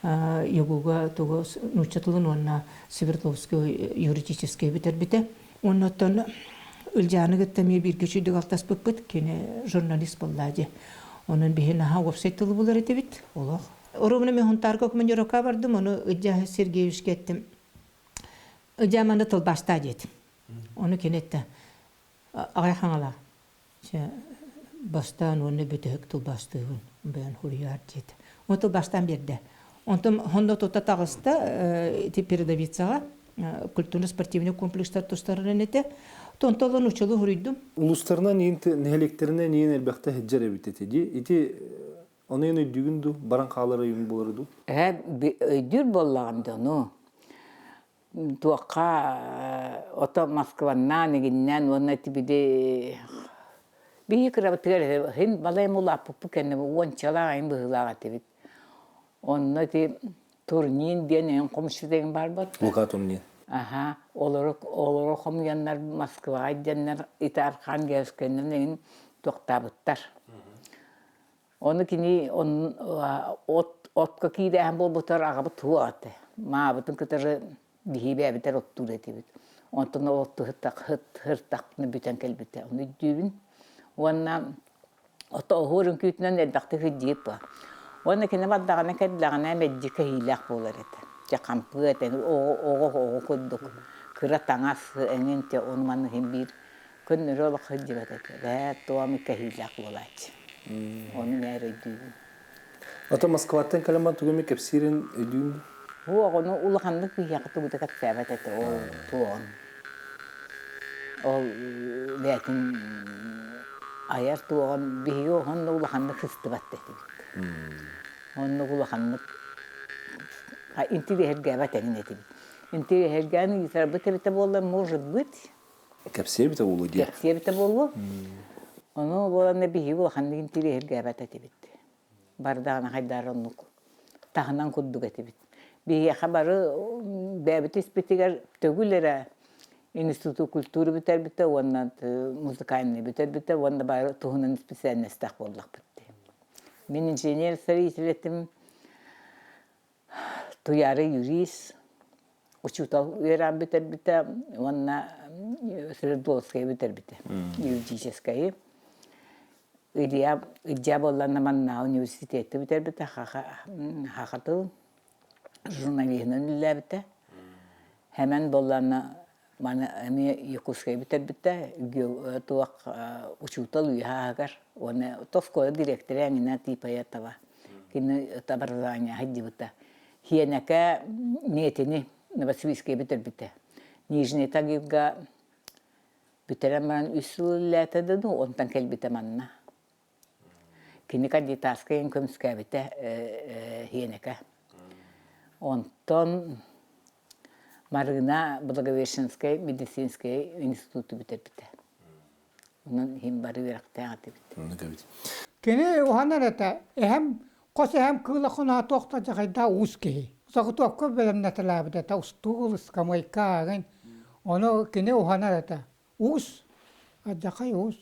ЯГУга тугу нуучча тылын уонна Свердловскую юридическай бүтэрбитэ. Уонна оттон Ылдьааны кытта эмиэ бииргэ үчүгдүк алтаспыппыт. Кини журналист буоллаа дии. Онон биһи наһаа уопсай тылы булар этибит. Олох. Оруобуна мен Хунтаарга командировка бардым, ону Ылдьаа Сергеевичке эттим. Ылдьаа манна тылбаастаа диэтим. Ону кини этте. Аҕай хаҥала. Бастаан уонна бүтэһик тылбаастыыбын бэйэн хуруйаар диэтэ. Ол тылбаастаан биэрдэ. Онтон хонно тута таҕыста ити передовицаҕа культурно-спортивный комплекстар тустарынан этэ. Тонтолон учулу хуруйдум. Улустарынан иин нэһилиэктэринэн иин элбэхтэ сылдьар эбит этэ дии. Ити ону эн өйдүүгүн дуу, баран хаалар өйүҥ буолара дуу? Ээ, өйдүүр буоллаҕым дьону. Туохха ото Москваннаан игиннээн уонна ити били биһи кырабытыгар иһин балайым улааппыппыт кэннэ уончалаах айын быһыылаах этибит. Онно ити турнин диэн эҥин хомусчут эҥин баарбат. Лука Турнин. Аха, олору олору хомуйаннар Москваҕа диэннэр ити Архангельскайынан эҥин туохтаабыттар. Ону кини от отко киирээһин буолбутар аҕабыт туох этэ. Маабытын кытары биһи бэйэбитэр оттуур этибит. Онтон ол отту һыртахпына бүтэн кэлбитэ. Ону өйдүүбүн. Уонна ото оһуор үҥкүүтүнэн элбэхтик сылдьыып ба. Уонна кини бардаҕына кэллэҕинэ мэлдьи кэһиилээх буолар этэ. Дьэ хампыа этэ, оҕо оҕо оҕо курдук кыра таҥас эҥин те ону маны иһин биир Көннөрү олох сылдьыбат этэ. Бээ, туом кэһиилээх буолааччы. Ону мээр өйдүүбүн. Ото Москваттан кэлэн баран тугу эмэ кэпсиирин өйдүүн дуу? Бу оҕону улаханнык биһиэхэ тугу да кэпсээбэт этэ ол туоҕун. Ол бэйэтин айар туоҕун биһиги онно улаханнык сыстыбат да этибит. Оннук улаханнык интириэһиргээбэт эҥин этибит. Интириэһиргээн ыытарбыт эбитэ буоллар, может быть, Кэпсиэ эбитэ буолуо диye. Кэпсиэ эбитэ буолуо. Ону буолан биһиги улаханнык интириэһиргээбэт этибит. Бардаҕына хайдаар оннук таһынан курдук этибит. Биһиэхэ бары бэйэбит испитигэр төгүл эрэ институт культуры бүтэрбитэ уонна музыкальный бүтэрбитэ уонна бары туһунан специальностаах буоллахпыт дии. Мин инженер-строитель этим, Туйаара юрист, учуутал үөрэҕин бүтэрбитэ уонна Свердловскайы бүтэрбитэ, юридическайы. Илья Илья буоллаҕына маннааҕы университетты бүтэрбитэ, хаха тыл журналиһынан үлэлээбитэ. Хэмэн буоллаҕына Маны эмиэ Якутскай бүтэрбитэ, туох учуутал үөһэ ааһыгар уонна оскуола дириэктэрэ Нина Типоетова кини образование сылдьыбыта. Хиэнэкэ Метини Новосибирскай бүтэрбитэ. Нижний Тагилга бүтэрэн баран үс сыл үлэлээтэ да дуу, онтон кэлбитэ манна. Кини кандидатскайын көмүскээбитэ Хиэнэкэ. Онтон Марыына Благовещенскай медицинскэй институту бүтэрбитэ. Онон иһин бары үөрэхтээх этибит. Оннук эбит. Кини уһанар этэ. Эһэм, хос эһэм кыыла хоноһо туох да дьаҕайдаах уус киһи. Соҕотуопка бэлэмнэтэлээбит этэ, устуул, ыскамыайка ааҕын. Ону кини уһанар этэ. Уус, алдьархай уус.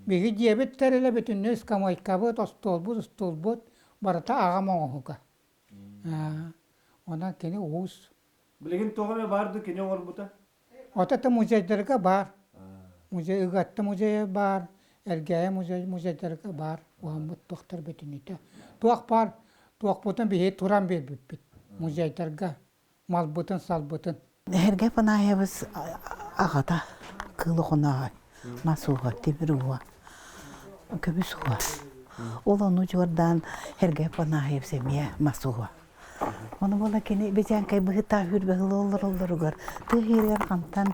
Биһиги дьиэбит тэрилэ бүтүннүү ыскамыайкабыт, остуолбут, устуулбут барыта аҕам оҥоһуга. Онон кини уус. Билигин тоҕо эмэ баар дуу кини оҥорбута? Вот это музейдарга баар. Музей Ыгатта музейа баар. Элгээйи музей музейдарга баар уһаммыт туохтар бүтүннүүтэ. Туох баар туохпутун биһиги туран биэрбиппит музейдарга малбытын-салбытын. Эргэ Афанаевич аҕата Кыыл Охонооһой мас ууһа, тимир ууһа, көмүс ууһа. Ол ону удьуордаан Эргэ Афанаевич эмиэ мас ууһа. Ону буола кини бэдьээҥкэй быһыытаах үүрбэһил олороллоругар тыа иһигэр хантан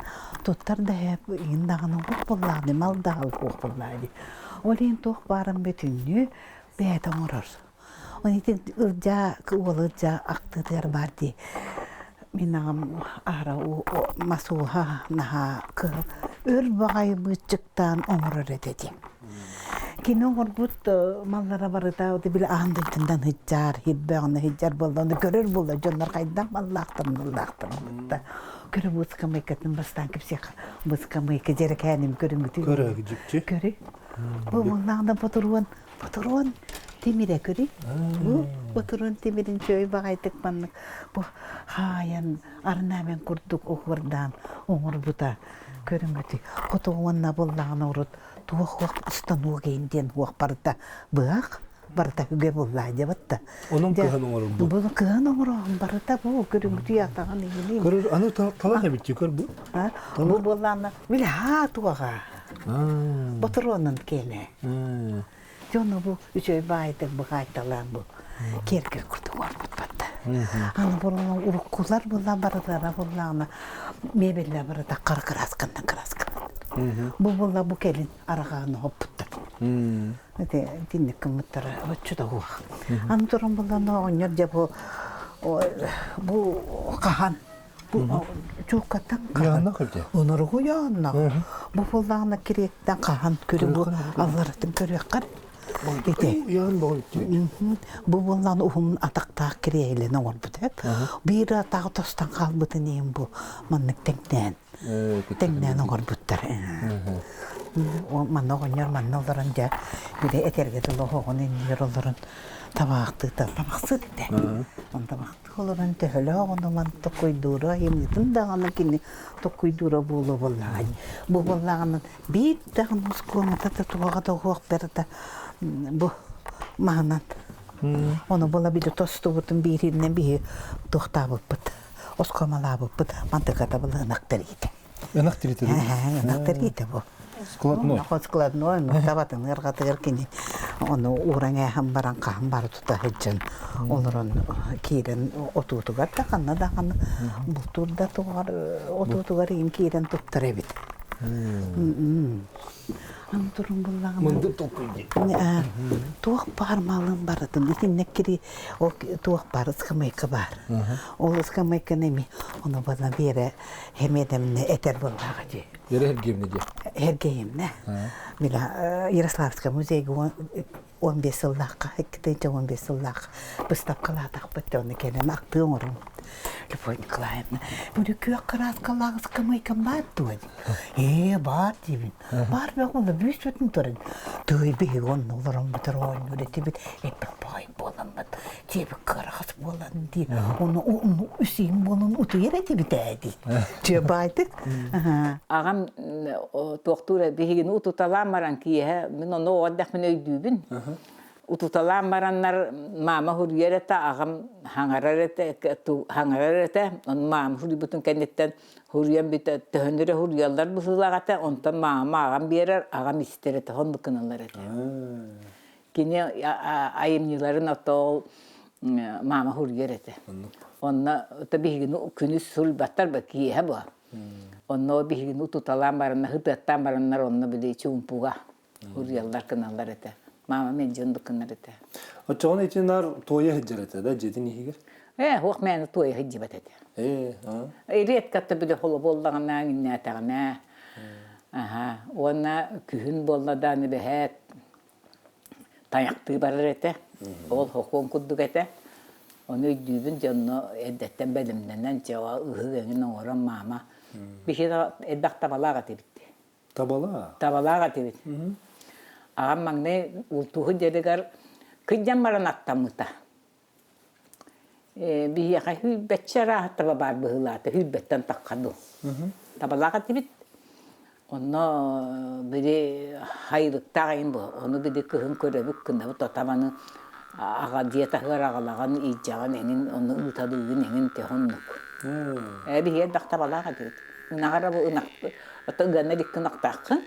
туттар да иһэ иһин даҕаны уох буоллаҕа дии, мал да уох буоллаҕа дии. Ол иһин туох баарын бүтүннүү бэйэтэ оҥорор. Ол ити Ылдьаа уол Ылдьаа ахтыытыгар баар дии мин аҕам аһара мас ууһа наһаа кыһыл өр баҕайы быыччыктаан оҥорор этэ дии. Кини оҥорбут маллара барыта били аан дойдунан сылдьар, һирбэҕинэ сылдьар буолла, ону көрөр буолла дьоннор хайдах маллаахтарын маллаахтарын кытта. Көрө бу ыскамыайкатын бастаан кэпсиэххэ, бу ыскамыайка дьэрэкээним көрүҥүтүй. Көрө дьикти. Көрү. Бу муннаҕына ботуруон, ботуруон тимирэ көрүй. Бу ботуруон тимирин чөй баҕайытык маннык бу хаайан орнамент курдук оһуордаан оҥорбута көрүҥүтүй. Хоту уонна буоллаҕына урут туох уох станок иһин диэн уох барыта быһах барыта үгэ буллаа дебатта. Онон кыһан оҥорорбут. Бу кыһан оҥороһун барыта бу көрүҥүтүй атаҕын иһини. Көрөр аны талах эбит көр бу. Бу буоллаана били хаа туоҕа. Ботуруонун киэнэ. Дьону бу үчүгэй баайдык быһаайталаан бу киэргэл курдук оҥорбут батта. Аны буруна уруккулар була барылара буллаҕына мебеллэ барыта хара кыраасканнан кыраасканан. Бу буолла бу кэлин араҕааны хоппуттар. Ити итинник гыммыттара оччо да уох. Аны туран буллана оҕонньор дьэ бу бу хаһан Бу чууккаттан хаһан Оноргу яаннах. Бу буоллаҕына кириэттэн хаһан көрү бу алларатын көрүөххэр. Ити. Бу буоллаҕына уһун атахтаах кириэһилэн оҥорбут эп. Биир атаҕы тостон хаалбытын иһин бу маннык тэҥнээн тэҥнээн оҥорбуттар. Манна оҕонньор манна олорон дьэ били этэргэ дылы оһоҕун иннигэр олорон табаахтыыта табахсыт этэ. Он табахтыы Олорон төһөлөөх онуман токуйдуура айымньытын даҕаны кини токуйдуура буолуо буоллаҕай. Бу буоллаҕына биир даҕаны оскуомата да туһаҕа да уһуох барыта бу маһынан. Ону була били тостубутун бииринэн биһи туохтаабыппыт, оскуомалаабыппыт мантыката была ынах тэриитэ. Ынах тириитэ Ынах тириитэ бу. Складной. Складной, ну табатын ырҕатыгар кини ону ууран ээһэн баран хаһан бары тута сылдьан олорон киирэн отуутугар да ханна да ханна бултуур да тугар отуутугар иин киирэн туттар эбит. Аны турун буллаҕына Мындыр толкуй дии. Туох баар малын барытын итиннэ кири ол туох баар ыскамыайка баар. Ол ыскамыайканы эми ону бана биэрэ Хэмиэдэмнэ этэр буоллаҕа дии. Вера Сергеевна дии. Сергеевна. Мила Ярославскай музейга 15 сыллаахха, 2015 сыллаах быыстапкалаатахпыт оны кэлэн ахтыы оҥорум. Любовь Николаевна, бу күөх кырааскалаах ыскамыайкам баар дуо? Ээ, баар диибин. Баар бөҕө бүүс бүтүн туран. Тыый биһиги онно олорон бүтэр оонньуур этибит, эппит баҕай буоламмыт. Дьиэбит кыараҕас буолан дии. Ону ону үсиин буолан утуйар этибит ээ дии. Дьиэ баайдык. Аҕам туохтуур биһигини утуталаан баран киэһэ мин ону оҕо эрдэхпинэ өйдүүбүн. Утуталаан бараннар маама суруйар этэ, аҕам хаҥарар этэ, хаҥарар этэ. Ону маама суруйбутун кэнниттэн суруйан бүтэ төһөнү эрэ суруйаллар быһыылаах этэ. Онтон маама аҕам биэрэр, аҕам истэр этэ, оннук гыналлар этэ. Кини айымньыларын отоол маама суруйар этэ. Онно биһигини күнүс суруйбаттар ба киэһэ бу. Онно биһигини утуталаан бараннар, ытыаттаан бараннар онно били чуумпуга суруйаллар гыналлар этэ. Маама мэлдьи оннук гынар этэ. Оччоҕуна ити наар туойа сылдьар этэ да дьиэтин иһигэр? Ээ, уох мээнэ туойа сылдьыбат этэ. Ээ, аа. Редко били холо буоллаҕына, иҥнээтэҕинэ. Аха. Уонна күһүн буолла да аны бэһээт тайахтыы барар этэ. Ол хокуон курдук этэ. Ону өйдүүбүн дьэ онно эрдэттэн бэлэмнэнэн дьэ ыһык эҥин оҥорон маама биһиги элбэх табалаах этибит. Табалаах? Табалаах этибит. Аҕам маҥнай ултууһу дьарыгар кыдьан баран аттаммыта. Биһиэхэ сүүрбэччэ арааһа таба баар быһыылаата, сүүрбэттэн тахха дуу. Табалаах этибит. Онно били Хайылыктаах айын бу. Ону били кыһын көрөбүт гынабыт отаманы аҕа дьиэ таһыгар аҕалаҕын иидьэҕин эҥин ону ыыталыыгын эҥин тэһоннук. Ээ биһиги элбэх табалаах этибит. Ынаҕара бу ынах ото ыганнар икки ынахтааххын.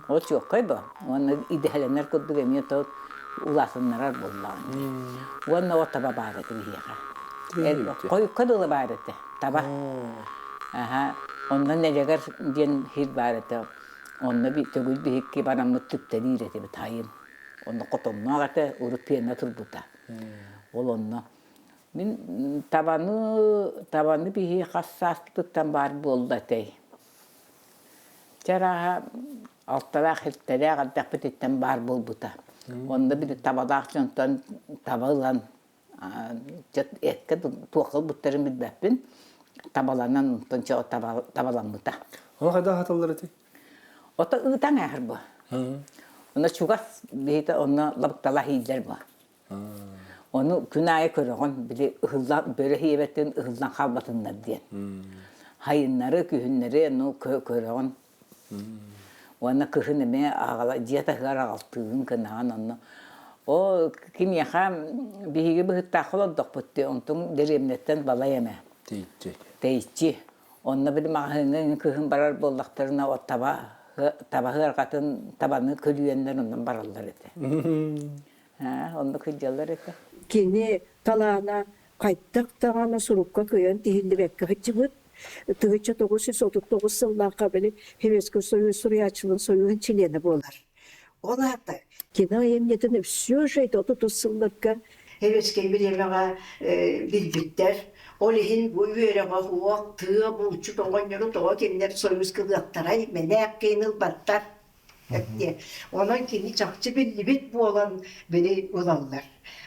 Ол чуоккай бу. Уонна идэһэлэнэр курдук эмиэ то улаатыннарар буоллаҕын. Уонна о таба баар этэ биһиэхэ. Хойукка дылы баар этэ таба. Аха. Онно Нэлэгэр диэн сир баар этэ. Онно төгүл биһикки бараммыт түптэлиир этибит айын. Онно хотонноох этэ, урут пиэнэ турбута. Ол онно мин табаны табаны биһи хас сааспытыттан баар буолла этэй? Чэ арааһа алталаах илтэлээх эрдэхпититтэн баар буолбута. Онно били табалаах дьонтон таба ылан эккэ туохха ылбыттарын билбэппин табаланан онтон чэ табаламмыта. Ону хайдах аһаталлар этэй? Ото ыытан ааһар бу. Онно чугас биһитэ онно лабыктала иһииллэр бу. Ону күн аайы көрөҕүн, били ыһыллан бөрө иһиэбэтин ыһыллан хаалбатыннар диэн. Хайыннары, күһүннэри ону көрөҕүн. Уонна кыһын эмиэ аҕала дьиэ таһыгар аҕалтыыгын гынаҕын онно. О кимиэхэ биһиги быһыттаахха олордохпут дии, онтуҥ дэриэбинэттэн балай эмэ. Тэйиччи. Тэйиччи. Онно били маҕаһыыҥҥа кыһын барар буоллахтарына от таба таба ыарҕатын табаны көлүйэннэр онон бараллар этэ. Оннук сылдьаллар этэ. Кини талаана хайдах даҕаны сурукка кыайан тиһиллибэккэ сылдьыбыт. 1939 сыллаахха били Советский Союз суруйааччыларын союһун чилиэнэ буолар. Ол аата кино айымньытын все же это отут сылларга Советскай бириэмэҕэ билбиттэр. Ол иһин бу үөрэҕэ суох тыа булчут оҕонньору тоҕо кинилэр союз кылыахтарай, мэнээк киин ылбаттар. Онон кини чахчы биллибит буолан били ылаллар.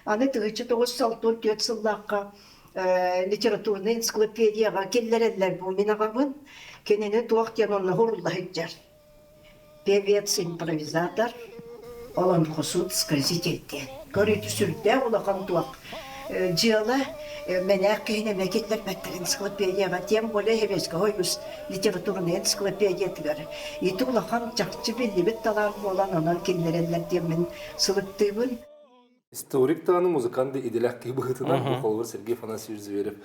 Аны 1964 сыллаахха литературнай энциклопедияҕа киллэрэллэр бу мин аҕабын. Кинини туох диэн онно уһурулла сылдьар. Певец-импровизатор, олоҥхосут сказитель диэн. Көрүүтү сүрдээх улахан туох дьыала мэнээх киһини эмиэ киллэрбэттэр энциклопедияҕа, тем более Советского Союз литературнай энциклопедиятыгар. Ити улахан чахчы биллибит талаан буолан онон киллэрэллэр диэммин сылыктыыбын. Историк даҕаны музыкант да идэлээх киһи быһыытынан бу холобур Сергей Афанасьевич Зверев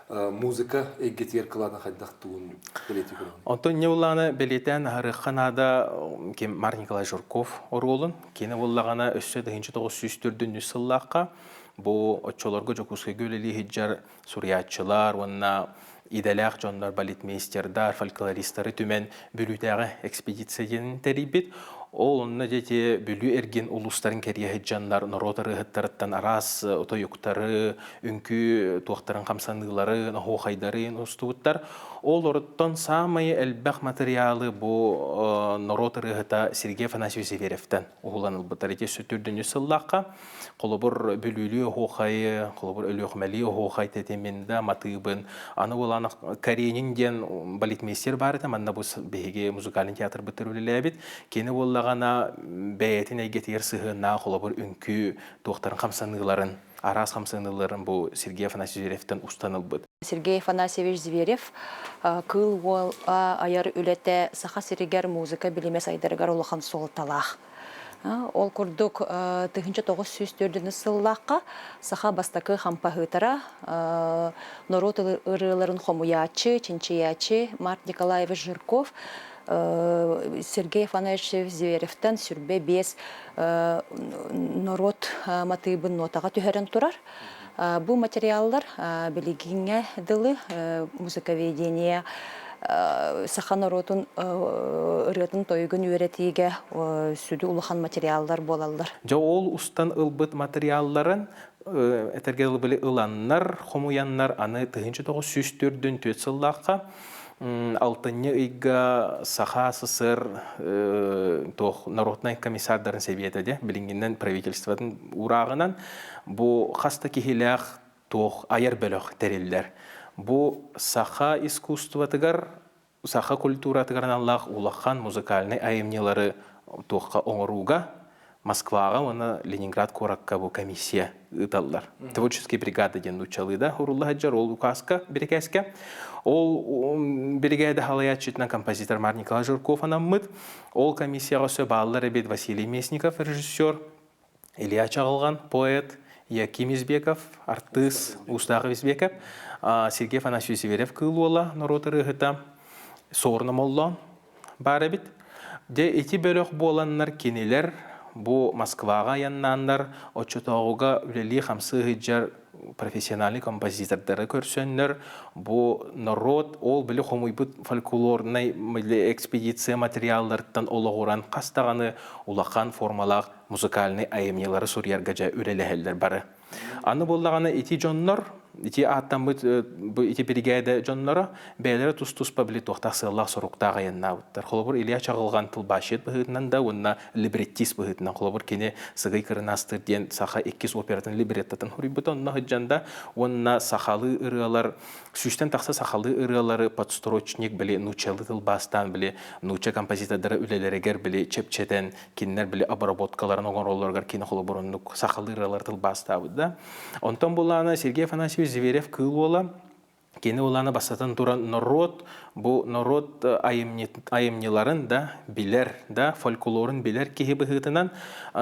музыка эйгэтигэр кылаана хайдах тугун бэлиэтии көрөҕүн? Онтон Ньыллааны бэлиэтээн аһарыахха наада ким Марк Николай Жирков оруолун. Кини буллаҕына өссө 1904 сыллаахха бу оччолорго Дьокуускайга үлэлии сылдьар суруйааччылар уонна идэлээх дьоннор балетмейстердар, фольклористары түмэн Бүлүүтээҕи экспедиция диэн тэрийбит. Ол онно дети Бүлүү эргин улуустарын кэрийэ сылдьаннар норуот ырыаһыттарыттан араас тойуктары, үҥкүү туохтарын хамсаныыларын, оһуохайдарын устубуттар. Ол ороттон саамай элбэх материалы бу норуот ырыаһыта Сергей Афанасьевич Зверевтэн уһулан ылбыттар. Ити сүтүрдүнү сыллаахха Холобур, Бүлүүлүү оһуохайы, холобур, Өлүөхүмэлии оһуохай тэтимин да матыыбын. Аны буолан Каренин диэн балетмейстер баар этэ, манна бу биһиги музыкальный театрбыттар үлэлээбит. Кини буоллаҕына бэйэтин эйгэтигэр сыһыаннаах холобур үҥкүү туохтарын хамсаныыларын, араас хамсаныыларын бу Сергей Афанасьевич Зверевтэн устан ылбыт. Сергей Афанасьевич Зверев Кыыл уол айар үлэтэ Саха сиригэр музыка билимэ сайдарыгар улахан суолталаах. Ол курдук 1904 сыллаахха саха бастакы хампаһыытара, норуот ырыаларын хомуйааччы, чинчийээччи Март Николаевич Жирков Сергей Афанасьевич Зверевтэн сүрбэ биэс норуот матыыбын нотаҕа түһэрэн турар. Бу материаллар билигиҥҥэ дылы музыковедение саха норуотун ырыатын-тойугун үөрэтиигэ сүдү улахан материаллар буолаллар. Дьэ ол устан ылбыт материалларын этэргэ дылы били ыланнар, хомуйаннар аны 1904 сыллаахха алтынньы ыйга Саха СССР туох народнай комиссардарын сэбиэтэ де билиҥҥинэн правительствотын уурааҕынан бу хас да киһилээх туох айар бөлөх тэриллэр. Бу саха искусствотыгар, саха культуратыгар аналлаах улахан музыкальнай айымньылары туохха оҥорууга Москваҕа уонна Ленинград куоракка бу комиссия. ыыталлар. Творческие бригады диэн нууччалыы да урулла сылдьар ол указка бирикээскэ. Ол биригээдэ халайааччытынан композитор Марк Николай Жирков анаммыт. Ол комиссияҕа өссө бааллар эбит Василий Местников режиссер, Илья Чаҕылҕан поэт, Яким Избеков артыыс Устаах Избеков, Сергей Афанасьевич Зверев Кыыл Уола норуот ырыаһыта, Суорна Моллоон баар эбит. Дьэ ити бөлөх буоланнар кинилэр бу Москваҕа айаннааннар оччотооҕуга үлэлии-хамсыы сылдьар профессиональный композитордары көрсөннөр бу норуот ол били хомуйбут фольклорнай экспедиция материалларыттан олоҕуран хас даҕаны улахан формалаах музыкальнай айымньылары суруйарга дьэ үлэлэһэллэр бары. Аны буоллаҕына ити дьоннор, ити ааттаммыт бу ити биригээдэ дьонноро бэйэлэрэ тус-туспа били туохтаах сыаллаах-соруктаах айаннаабыттар. Холобур, Илья Чаҕылҕан тылбаасчыт быһыытынан да уонна либреттист быһыытынан холобур кини Сыгый Кырынаастыыр диэн саха иккис оператын либреттатын суруйбута онно сылдьан да уонна сахалыы ырыалар сүүстэн тахса сахалыы ырыалары подстрочник били нууччалыы тылбаастаан били нуучча композитордара үлэлэригэр били чэпчэтэн кинилэр били обработкаларын оҥороллоругар кини холобур оннук сахалыы ырыалары тылбаастаабыт да. Онтон булаана Сергей Афанасьевич Зверев Кыыл Уола кини улаана бастатан туран норуот бу норуот айымньыларын да билэр да фольклорун билэр киһи быһыытынан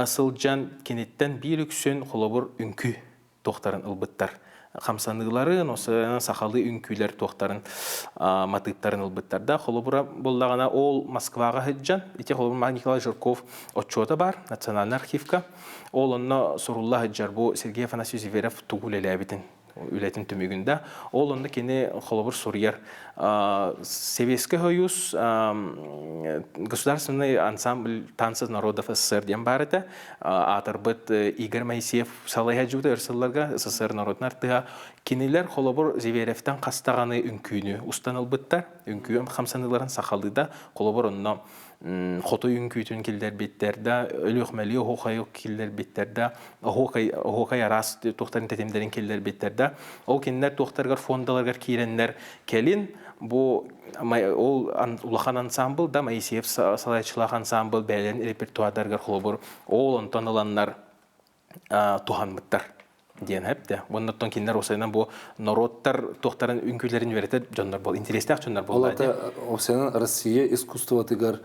сылдьан киниттэн биир үксүн холобур үҥкүү туохтарын ылбыттар. Хамсаныыларын, сахалыы үҥкүүлэр туохтарын матыыптарын ылбыттар да. Холобура буоллаҕына, ол Москваҕа сылдьан, ити холобур Николай Жирков отчуота бар Национальный архивка. Ол онно сурулла сылдьар бу Сергей Афанасьевич Зверев тугу үлэлээбитин үлэтин түмүгүн да. Ол онно кини холобур суруйар Советский Союз государственный ансамбль танца народов СССР диэн баар этэ. Аатырбыт Игорь Моисеев салайа дьута өр сылларга СССР народун артыһа. Кинилэр холобур Зверевтэн хастаҕаны үҥкүүнү устан ылбыттар. Үҥкүү хамсаныыларын сахалыы да холобур онно хоту үҥкүүтүн киллэрбиттэр да, өлүөхмэлии оһуохайы киллэрбиттэр да, оһуокай, оһуокай араас туохтарын тэтимдэрин киллэрбиттэр да. Ол кинилэр туохтарыгар фондаларыгар киирэннэр кэлин бу ол улахан ансамбл да Моисеев салайааччылаах ансамбл бэйэлэрин репертуардарыгар холобур ол онтон ыланнар туһанмыттар диэн хэпте. Оннуттан кинилэр осайынан бу норуоттар туохтарын үҥкүүлэрин үөрэтэр дьоннор бол интерестээх дьоннор буолла. Ол осайынан Россия искусствотыгар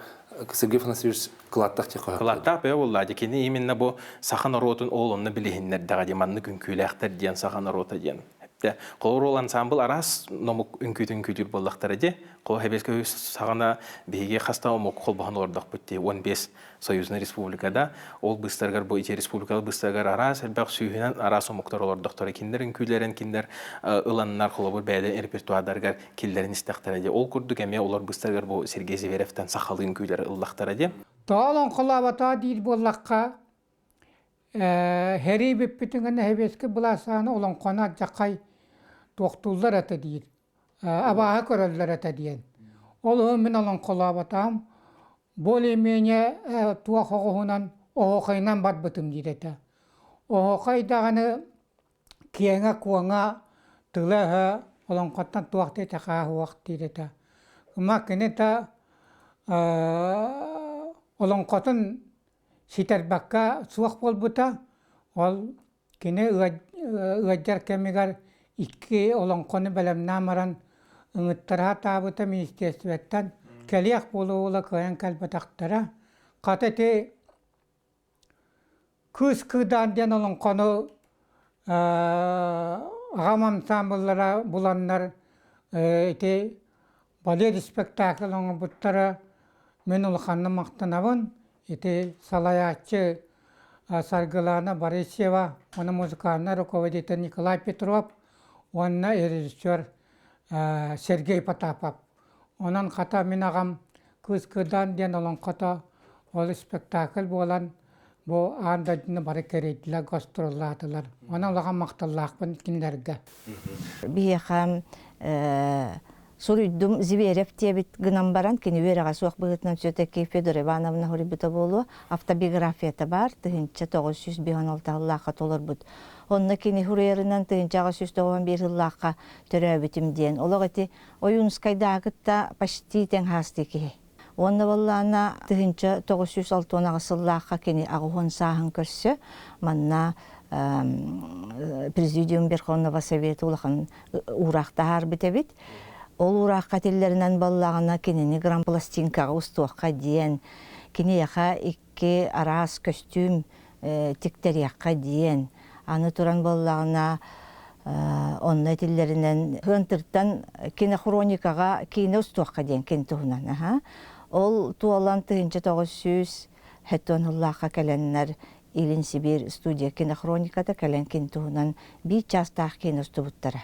Сергей Афанасьевич кылааттаах диye Кылааттаах бэйэ буолла ди кини именно бу саха норуотун ол онно билиһиннэрдэҕэ ди маннык үҥкүүлээхтэр диэн саха норуота диэн. Хэпте. Холобур ол ансамбл араас номук үҥкүүтүн үҥкүүлүүр буоллахтара ди. Кол хэбиэскэ саҕана биһиги хаста омук холбоһон олордохпут ди 15 союзный республикада ол быыстарыгар бу ити республикалар быыстарыгар араас элбэх сүүһүнэн араас омуктар олордохторо кинилэр үҥкүүлэрин кинилэр ыланнар холобур бэйэлэрин репертуардарыгар киллэрин истэхтэрэ дии ол курдук эмиэ олор быыстарыгар бу Сергей Зверевтэн сахалыы үҥкүүлэри ыллахтара дии Тоҕо олоҥхолооботоо диир буоллахха сэрии бүппүтүн гына сэбиэскэй былаас саҕана олоҥхону алдьархай туохтууллар этэ диир абааһы көрөллөр этэ диэн. Ол иһин мин олоҥхолооботоҕум более-менее туох оҕуһунан оһуохайынан барбытым диир этэ. Оһуохай даҕаны киэҥэ-куоҥа, тыла-өһө олоҥхоттон туох да итэҕэһэ диир этэ. Ма кини да олоҥхотун ситэрбэккэ суох буолбута. Ол Кини ыалдьар кэмигэр икки олоҥхону бэлэмнээн баран ыҥыттара сатаабыта министиэристибэттэн кэлиэх буола-буола кыайан кэлбэтэхтэрэ. Хата ити Кыыс Кыыдаан диэн олоҥхону аҕам ансаамбыллара буланнар ити балет спектакль оҥорбуттара мин улаханнык махтанабын. Ити салайааччы Саргылана Борисева уонна музыкальнай руководитель Николай Петров уонна режиссер Сергей Потапов. Онон хата мин аҕам Кыыс Кыдаан диэн олоҥхото ол спектакль буолан бу аан дойдуну бары кэрийдилэр, гастроллаатылар. Онон улахан махталлаахпын кинилэргэ. Биһиэхэ Суруйдум Зверев диэбит гынан баран, кини үөрэҕэ суох быһыытынан все-таки Федора Ивановна суруйбута буолуо. Автобиографията баар, 1956 сыллаахха толорбут. Онно кини суруйарынан 1891 сыллаахха төрөөбүтүм диэн. Олох ити Ойуунускайдааҕы кытта почти тэҥ хаастыы киһи. Уонна буоллаҕына 1968 сыллаахха кини аҕыс сааһын көрсө манна Президиум Верховного Совета улахан уураах таһаарбыт эбит. Ол уураахха этиллэринэн буоллаҕына кинини грампластинкаҕа устуохха диэн, киниэхэ икки араас көстүүм тиктэриэххэ диэн. Аны туран буоллаҕына онно этиллэринэн Хыантыртан кинохроникаҕа киинэ устуохха диэн кини туһунан. Ол туолан 1970 сыллаахха кэлэннэр Илин Сибиир студия кинохрониката кэлэн кини туһунан биир чаастаах киинэ устубуттара.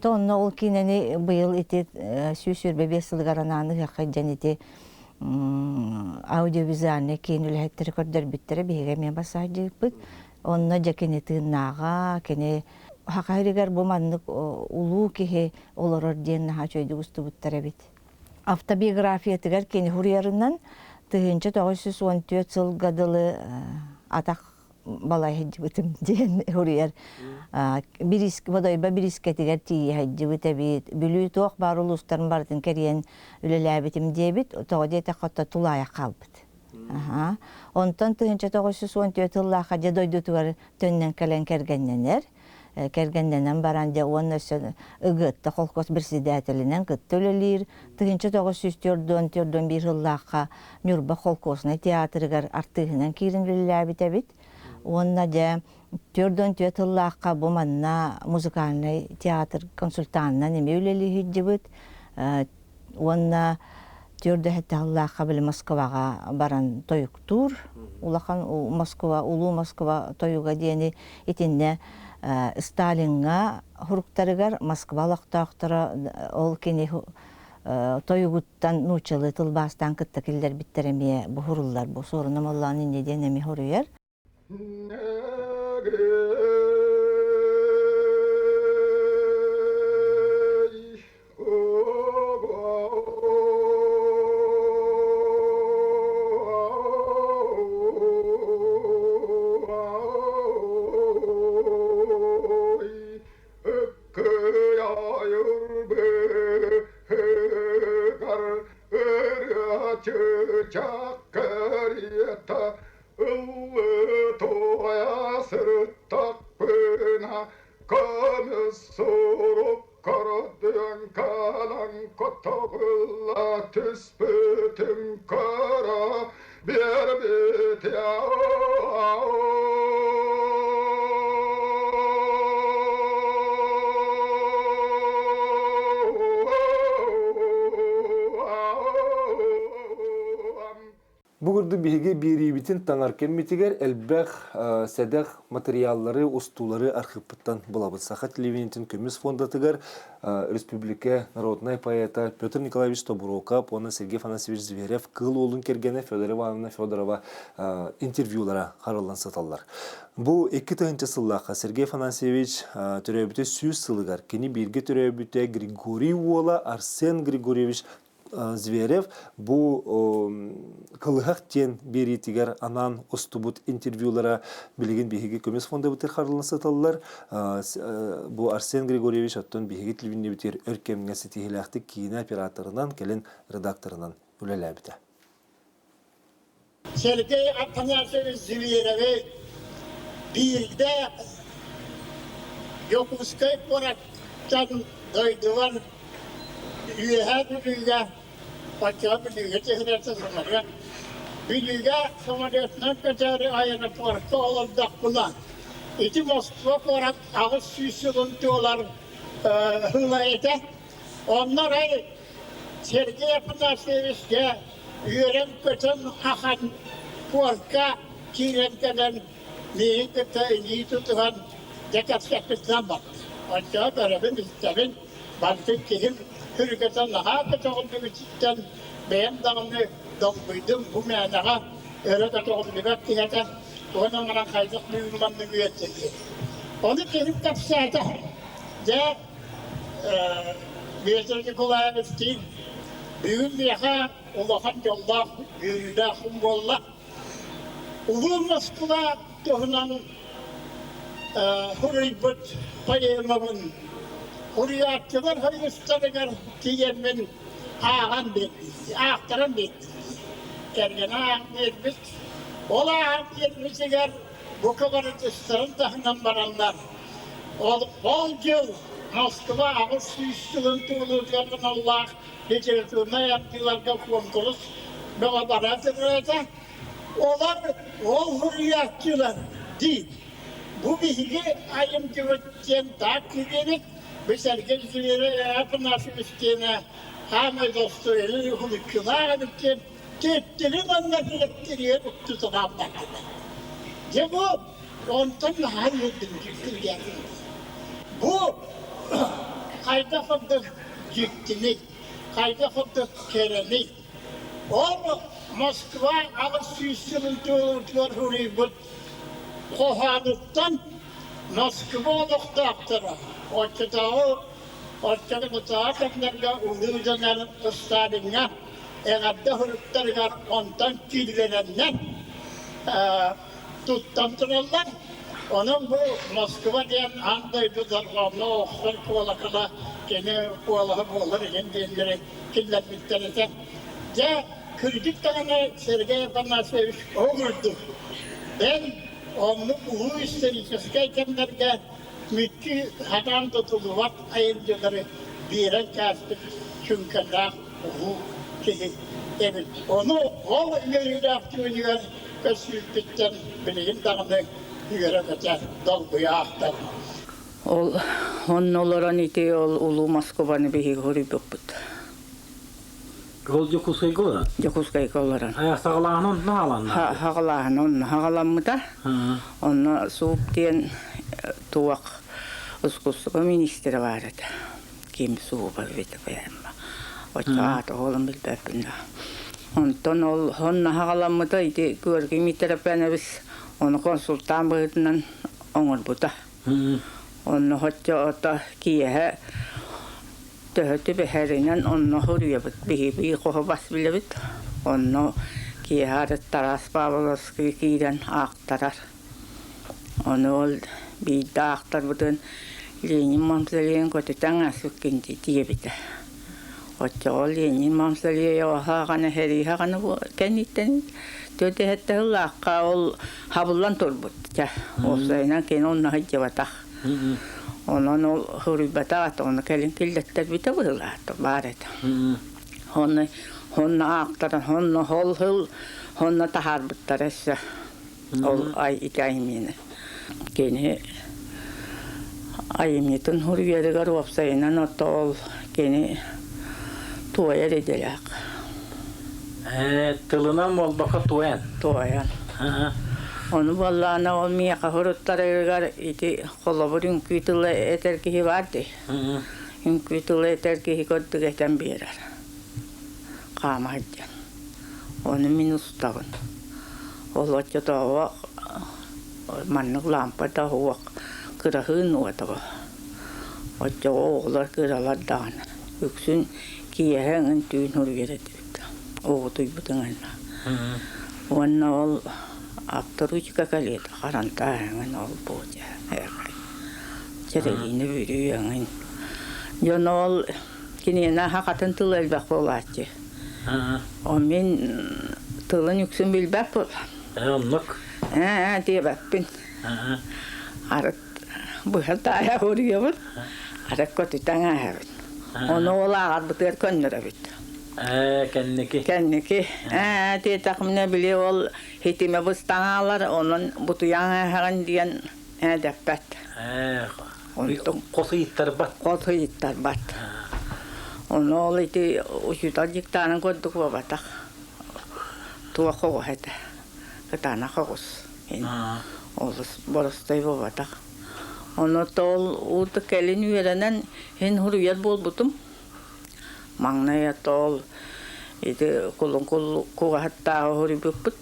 То онно ол киинэни быйыл ити 125 сылыгар анаан ыһыахха дьэн ити аудиовизуальнай киин үлэһиттэри көрдөрбүттэрэ биһиги эмиэ бассаадьыыппыт. Онно дьэ кини тыыннааҕа, кини Саха сиригэр бу маннык улуу киһи олорор диэн наһаа үчүгэйдик устубуттар эбит. Автобиографиятыгар кини суруйарынан 1914 сылга дылы атах балай сылдьыбытым диэн суруйар. Водойба бириискэтигэр тиийэ сылдьыбыт эбит. Бүлүү туох баар улуустарын барытын кэрийэн үлэлээбитим диэбит. Тоҕо диэтэххэ, оттон тулаайах хаалбыт. Онтон 1914 сыллаахха дьэ дойдутугар төннөн кэлэн кэргэннэнэр. Кэргэннэнэн баран дьэ уонна өссө Ыгыатта холкуос председателинэн кытта үлэлиир. 1944 сыллаахха Ньурба холкуоснай театрыгар артыыһынан киирэн үлэлээбит эбит. Уонна дьэ 44 сыллаахха бу манна музыкальнай театр консультанынан эмиэ үлэлии сылдьыбыт. Уонна 47 сыллаахха били Москваҕа баран тойуктуур. Улахан Москва, улуу Москва тойуга диэни итиннэ Сталиҥҥа хуруктарыгар Москва олохтоохторо ол кини тойугуттан нууччалыы тылбаастаан кытта киллэрбиттэр эмиэ бу хуруллар бу суоруна моллоон инньэ диэн эмиэ хоруйар. Бу курдук биһиги биэриибитин таҥар кэммитигэр элбэх сэдэх матырыйааллары, устуулары архыыппыттан булабыт. Саха телевидениетин көмүс фондатыгар республика народнай поэта Петр Николаевич Тобуруокап уонна Сергей Афанасьевич Зверев Кыыл Уолун кэргэнэ Федора Ивановна Федорова интервьюлара хараллан сыталлар. Бу 2000 сыллаахха Сергей Афанасьевич төрөөбүтэ 100 сылыгар кини бииргэ төрөөбүтэ Григорий уола Арсен Григорьевич Зверев бу кылыһах диэн биэриитигэр анаан устубут интервьюлара билигин биһиги көмүс фондабытыгар харыллан сыталлар. Бу Арсен Григорьевич оттон биһиги телевидениебитигэр өр кэмҥэ ситиһиилээхтик киинэ операторынан, кэлин редакторынан үлэлээбитэ. Сергей Афанасьевич Звереви биирдэ Дьокуускай куораттан дойдубар Үөһээ Бүлүүгэ, оччоҕо Бүлүүгэ түһэрэртэ самолет, Бүлүүгэ самолетунан көтөөрү аэропортка олордохпуна, ити Москва куорат 800 сылын туолар сыла этэ. Онно арай Сергей Афанасьевич дьэ үөрэн-көтөн ахан пуорка киирэн кэлэн миигин кытта илии тутуһан дьэ кэпсэппитинэн барда. Оччоҕо көрөбүн, истэбин, барытын киһим хүрүгэтэ наһаа көтөҕүллүбүтүттэн бэйэм даҕаны долгуйдум, бу мээнэҕэ өрө көтөҕүллүбэт киһи этэ, уонна баран хайдах мыылланным үөрдэ диэн. Ону киһим кэпсээтэ. Дьэ Петр Николаевичтиин бүгүн миэхэ улахан дьоллоох, үөрүүлээх күн буолла. Улуу Москва туһунан суруйбут поэмабын суруйааччылар союзтарыгар тиийэммин ааҕан биэрдим, аахтаран биэрдим. Кэргэнэ ааҕан биэрбит. Ол ааҕан биэрбитигэр бука бары тыстарын таһынан бараннар, Ол, ол дьыл Москва 800 сылын туолуутугар аналлаах литературнай ардыыларга куонкурус бөҕө бара турар этэ. Олор ол суруйааччылар дии. Бу биһиги айымдьыбыт диэн таах киирбит. Бу Сергей Афанасьевич диэнэ хаамай достойный уһулуччулаах эбит диэн төттөрү манна килэттириэ уктуталаабатылар. Дьэ бу онтон наһаа үөрдүм дьиктиргээтим. Бу хайдах курдук дьиктиний, хайдах курдук кэрэний. Ол Москва 800 сылын туолуутугар суруйбут хоһоонуттан Москва олохтоохторо оччотооҕу оччотооҕу кэмнэргэ улуу дьонор Сталиҥҥа эҕэрдэ суруктарыгар онтон кииллэнэннэр туттан тураллар. Онон бу Москва диэн аан дойду дорҕоонно охсор куолакала кини куолаһа буолар иһин диэннэри киллэрбиттэр этэ. Дьэ, кырдьык даҕаны Сергей Афанасьевич ол курдук бэл оннук улуу историческай кэмнэргэ мүччү сатаан тутуллубат айымньылары биэрэн кээспит сүҥкэннээх улуу киһи эбит. Ону ол үөрүүлээх түүнүгэр көссүүппүттэн билигин даҕаны үөрэ-көтө долгуйа ахтар. Ол онно олорон ити ол улуу Москубаны биһиги хоруйбуппут. Ол Дьокуускайга олорон? Дьокуускайга олорон. Саҕалааһын онно хааланна? Хаҕалааһын онно хаҕаламмыта. Онно сууп диэн туох искусство министрэ баар этэ. Ким сууба эбит поэмма. Оччо аата оҕолон билбэппин да. Онтон ол онно хаҕаламмыта ити Георгий Митрофанович ону консультант быһыытынан оҥорбута. Онно оччо ото киэһэ төһө түбэһэринэн онно суруйабыт. Биһиги хоһу бас билэбит. Онно киэһэ арыт Тарас Павловскай киирэн аахтарар. Ону ол биирдэ аахтарбытын Ленин мавзолейын көтүтэн ааспыккын диэбитэ. Оччоҕо Ленин мавзолейа оһоҕоно сэрииһэҕинэ кэнниттэн төрдүһэттэ сыллаахха ол хабыллан турбут. Чэ, уопсайынан кини онно сылдьыбатах. Онон ол суруйбатах ата, ону кэлин киллэттэрбитэ быһыылаах баар этэ. Онно онно аахтаран, онно ол сыл онно таһаарбыттара өссө. Ол ай ити айымньыны. Кини айымньытын суруйарыгар уопсайынан ото ол кини туойар идэлээх. Тылынан буолбакка туойан. Туойан. Ону буоллаҕына ол миэхэ суруттарарыгар ити холобур үҥкүү тыла этэр киһи баар дии. Үҥкүү тыла этэр киһи курдук этэн биэрэр. Хаама сылдьан. Ону мин устабын. Ол оччотооҕу маннык лаампа да суох кыраһыын уота Оччоҕо оҕолор кыралар даҕаны үксүн киэһэ эҥин түүн суруйар этибит оҕутуйбут ыҥырна. Уонна ол авторучка кэлиэтэ харантаа эҥин ол буолдьа чэрэлиини бүрүү эҥин. Дьон ол киниэнэ хахатын тыла элбэх буолааччы. Ол мин тылын үксүн билбэт буоллам. Оннук. Ээ диэбэппин. Арыт быһа таайа хоруйабыт, арыт көтүтэн ааһабыт. Ону ол ааҕарбытыгар көннөрөбүт. Ээ, кэнники. Кэнники. Ээ, диэтэхпинэ били ол хитимэ быстаҥ аалар, онон бутуйаҥ ааһаҕын диэн ээ дэппэт. Ээ, хос ыйыттарбат. Хос ыйыттарбат. Ону ол ити учуутал дьыктаанын курдук буолбатах. Туох оҕо этэ. Кытаанах оҕус. Олус боростой буолбатах. Ону ол уута кэлин үөрэнэн иһин суруйар буолбутум. Маҥнай ол ити кулун кугаһыттааҕы суруйбуппут.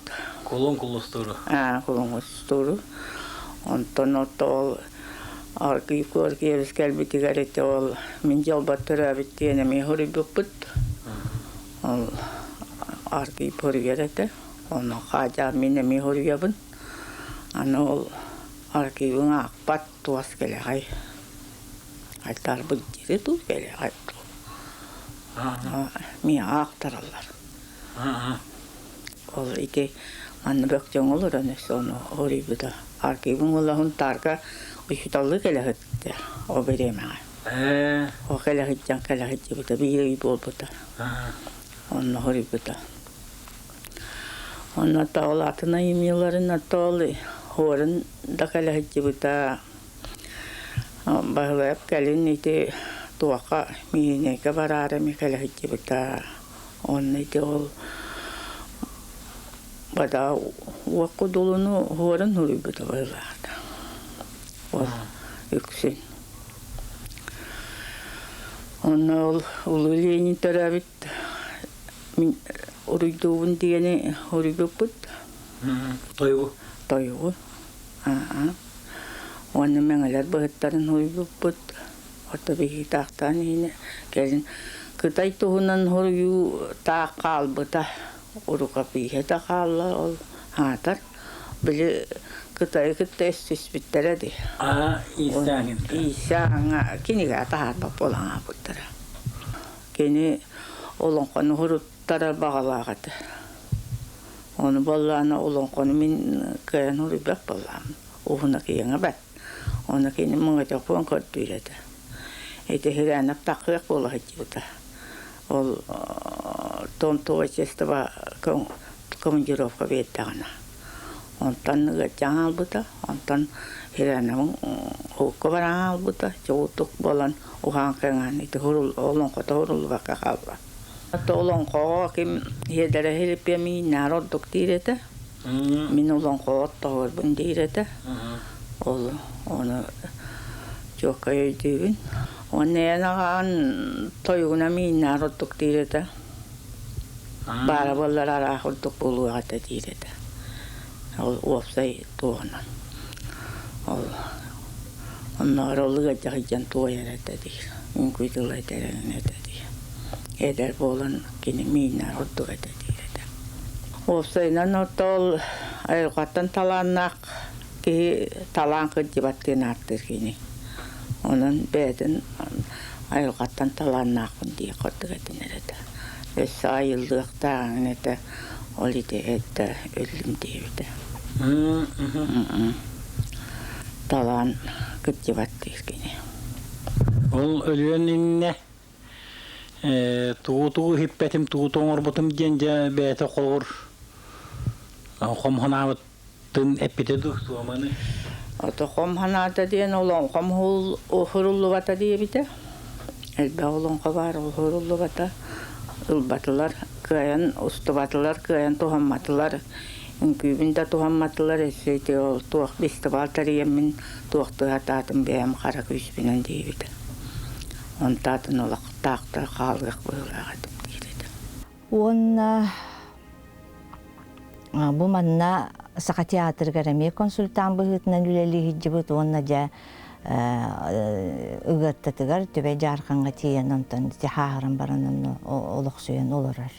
Кулун кулустууру. Аа, кулун кулустууру. Онтон ол Аргыый Куоркиевич кэлбитигэр ити ол мин дьолбор төрөөбүт диэн эмиэ суруйбуппут. Ол Аргыый суруйар этэ. Ону хаадьаан мин эмиэ суруйабын. Аны ол архивын аахпат туос кэлэҕэй. Айтаарбыт диэри дуу кэлэҕэй дуу. Миэхэ аахтараллар. Ол ити манна бөктөҥ олорон өссө ону суруйбута. Архивын ыла Сунтаарга учууталлыы кэлэ сытта ол бириэмэҕэ. Ол кэлэ сылдьан кэлэ сылдьыбыта биир ый буолбута. Онно суруйбута. Онно тоол атын айымньыларын тоол хуорун да кэлэ сылдьыбыта. Баһылайап кэлин ити туохха Мииринэйгэ бараары эмиэ кэлэ сылдьыбыта. Онно ити ол бадаа уох кудулуну хуорун суруйбута быһыылаах. Ол үксүн. Онно ол Улуу Ленин төрөөбүт Мин уруйдуубун диэни уруйбуппут. Тойугу. Тойугу. Аа. Уонна мэҥэлэр быһыттарын уруйбуппут. Ото биһиги таахтаан иһинэ кэлин Кытай туһунан суруйуу таах хаалбыта. Рукопиһа да хаалла ол аатар. Били Кытайы кытта өстүспүттэрэ дии. Аа, иистээҥин. Иистээҥҥэ кинигэ таһаарбат буолан хаалбыттара. Кини олоҥхону суруттара баҕалаах этэ. Ону буоллаҕына олоҥхону мин кыайан суруйбат буоллаҕым. Уһуна киэҥэ бэрт. Ону кини муҥатыахпын көрдүүр этэ. Ити Хирээнэп таххыах буола сылдьыбыта. Ол том творчество командировка биэрдэҕинэ. Онтон ыалдьан хаалбыта, онтон Хирээнэбин уһукка баран хаалбыта, чугутук буолан уһаан-кэҥээн ити олоҥхото уһуруллубакка хаалла. Олоҥхоҕо ким Хиэдэрэ Филиппия мииннээр ордук диир этэ. Мин олоҥхоҕо оттоһорбун диир этэ. Ол ону чуоккай өйдүүбүн. Уонна эн аҕаан тойугуна мииннээр ордук диир этэ. Баара буоллар араах курдук буолуох этэ диир этэ. Ол уопсай туоһунан. Ол оннооҕор ол ыалдьа сылдьан туойар этэ диир. Үҥкүү тыла этэр этэ диир. Эдэр буолан кини мииннээх курдук этэ диир этэ. Уопсайынан орто ол айылҕаттан талааннаах киһи талаан кырдьыбат диэн ааттыыр кини. Онон бэйэтин айылҕаттан талааннаахпын диэх курдук этинэр этэ. Өссө айыллыахтааҕын этэ, ол ити эрдэ өллүм диэбитэ. Талаан кырдьыбат диир кини. Ол өлүөн иннинэ тугу-тугу иһиппэтим, тугу-тугу оҥорбутум диэн дьэ бэйэтэ холобур хомхонаабыт Тын эппитэ дуу суоманы? Ото хом ханаата диэн олоҥхом уһуруллубата диэбитэ. Элбэх олоҥхо баар уһуруллубата. Ылбатылар. Кыайан устубатылар, кыайан туһамматылар. Үҥкүүбүн да туһамматылар, өссө ити ол туох фестиваль тэрийэммин туохтуу сатаатым бэйэм хара күүспүнэн диэбитэ. Онтаатын олохтоохтор хаалыах быһыылаах этим диир этэ. Уонна бу манна Саха театрыгар эмиэ консультант быһыытынан үлэлии сылдьыбыт уонна дьэ Ыгыаттатыгар Түбэй Дьаархаҥҥа тиийэн онтон ити хааһыран баран онно олохсуйан олорор.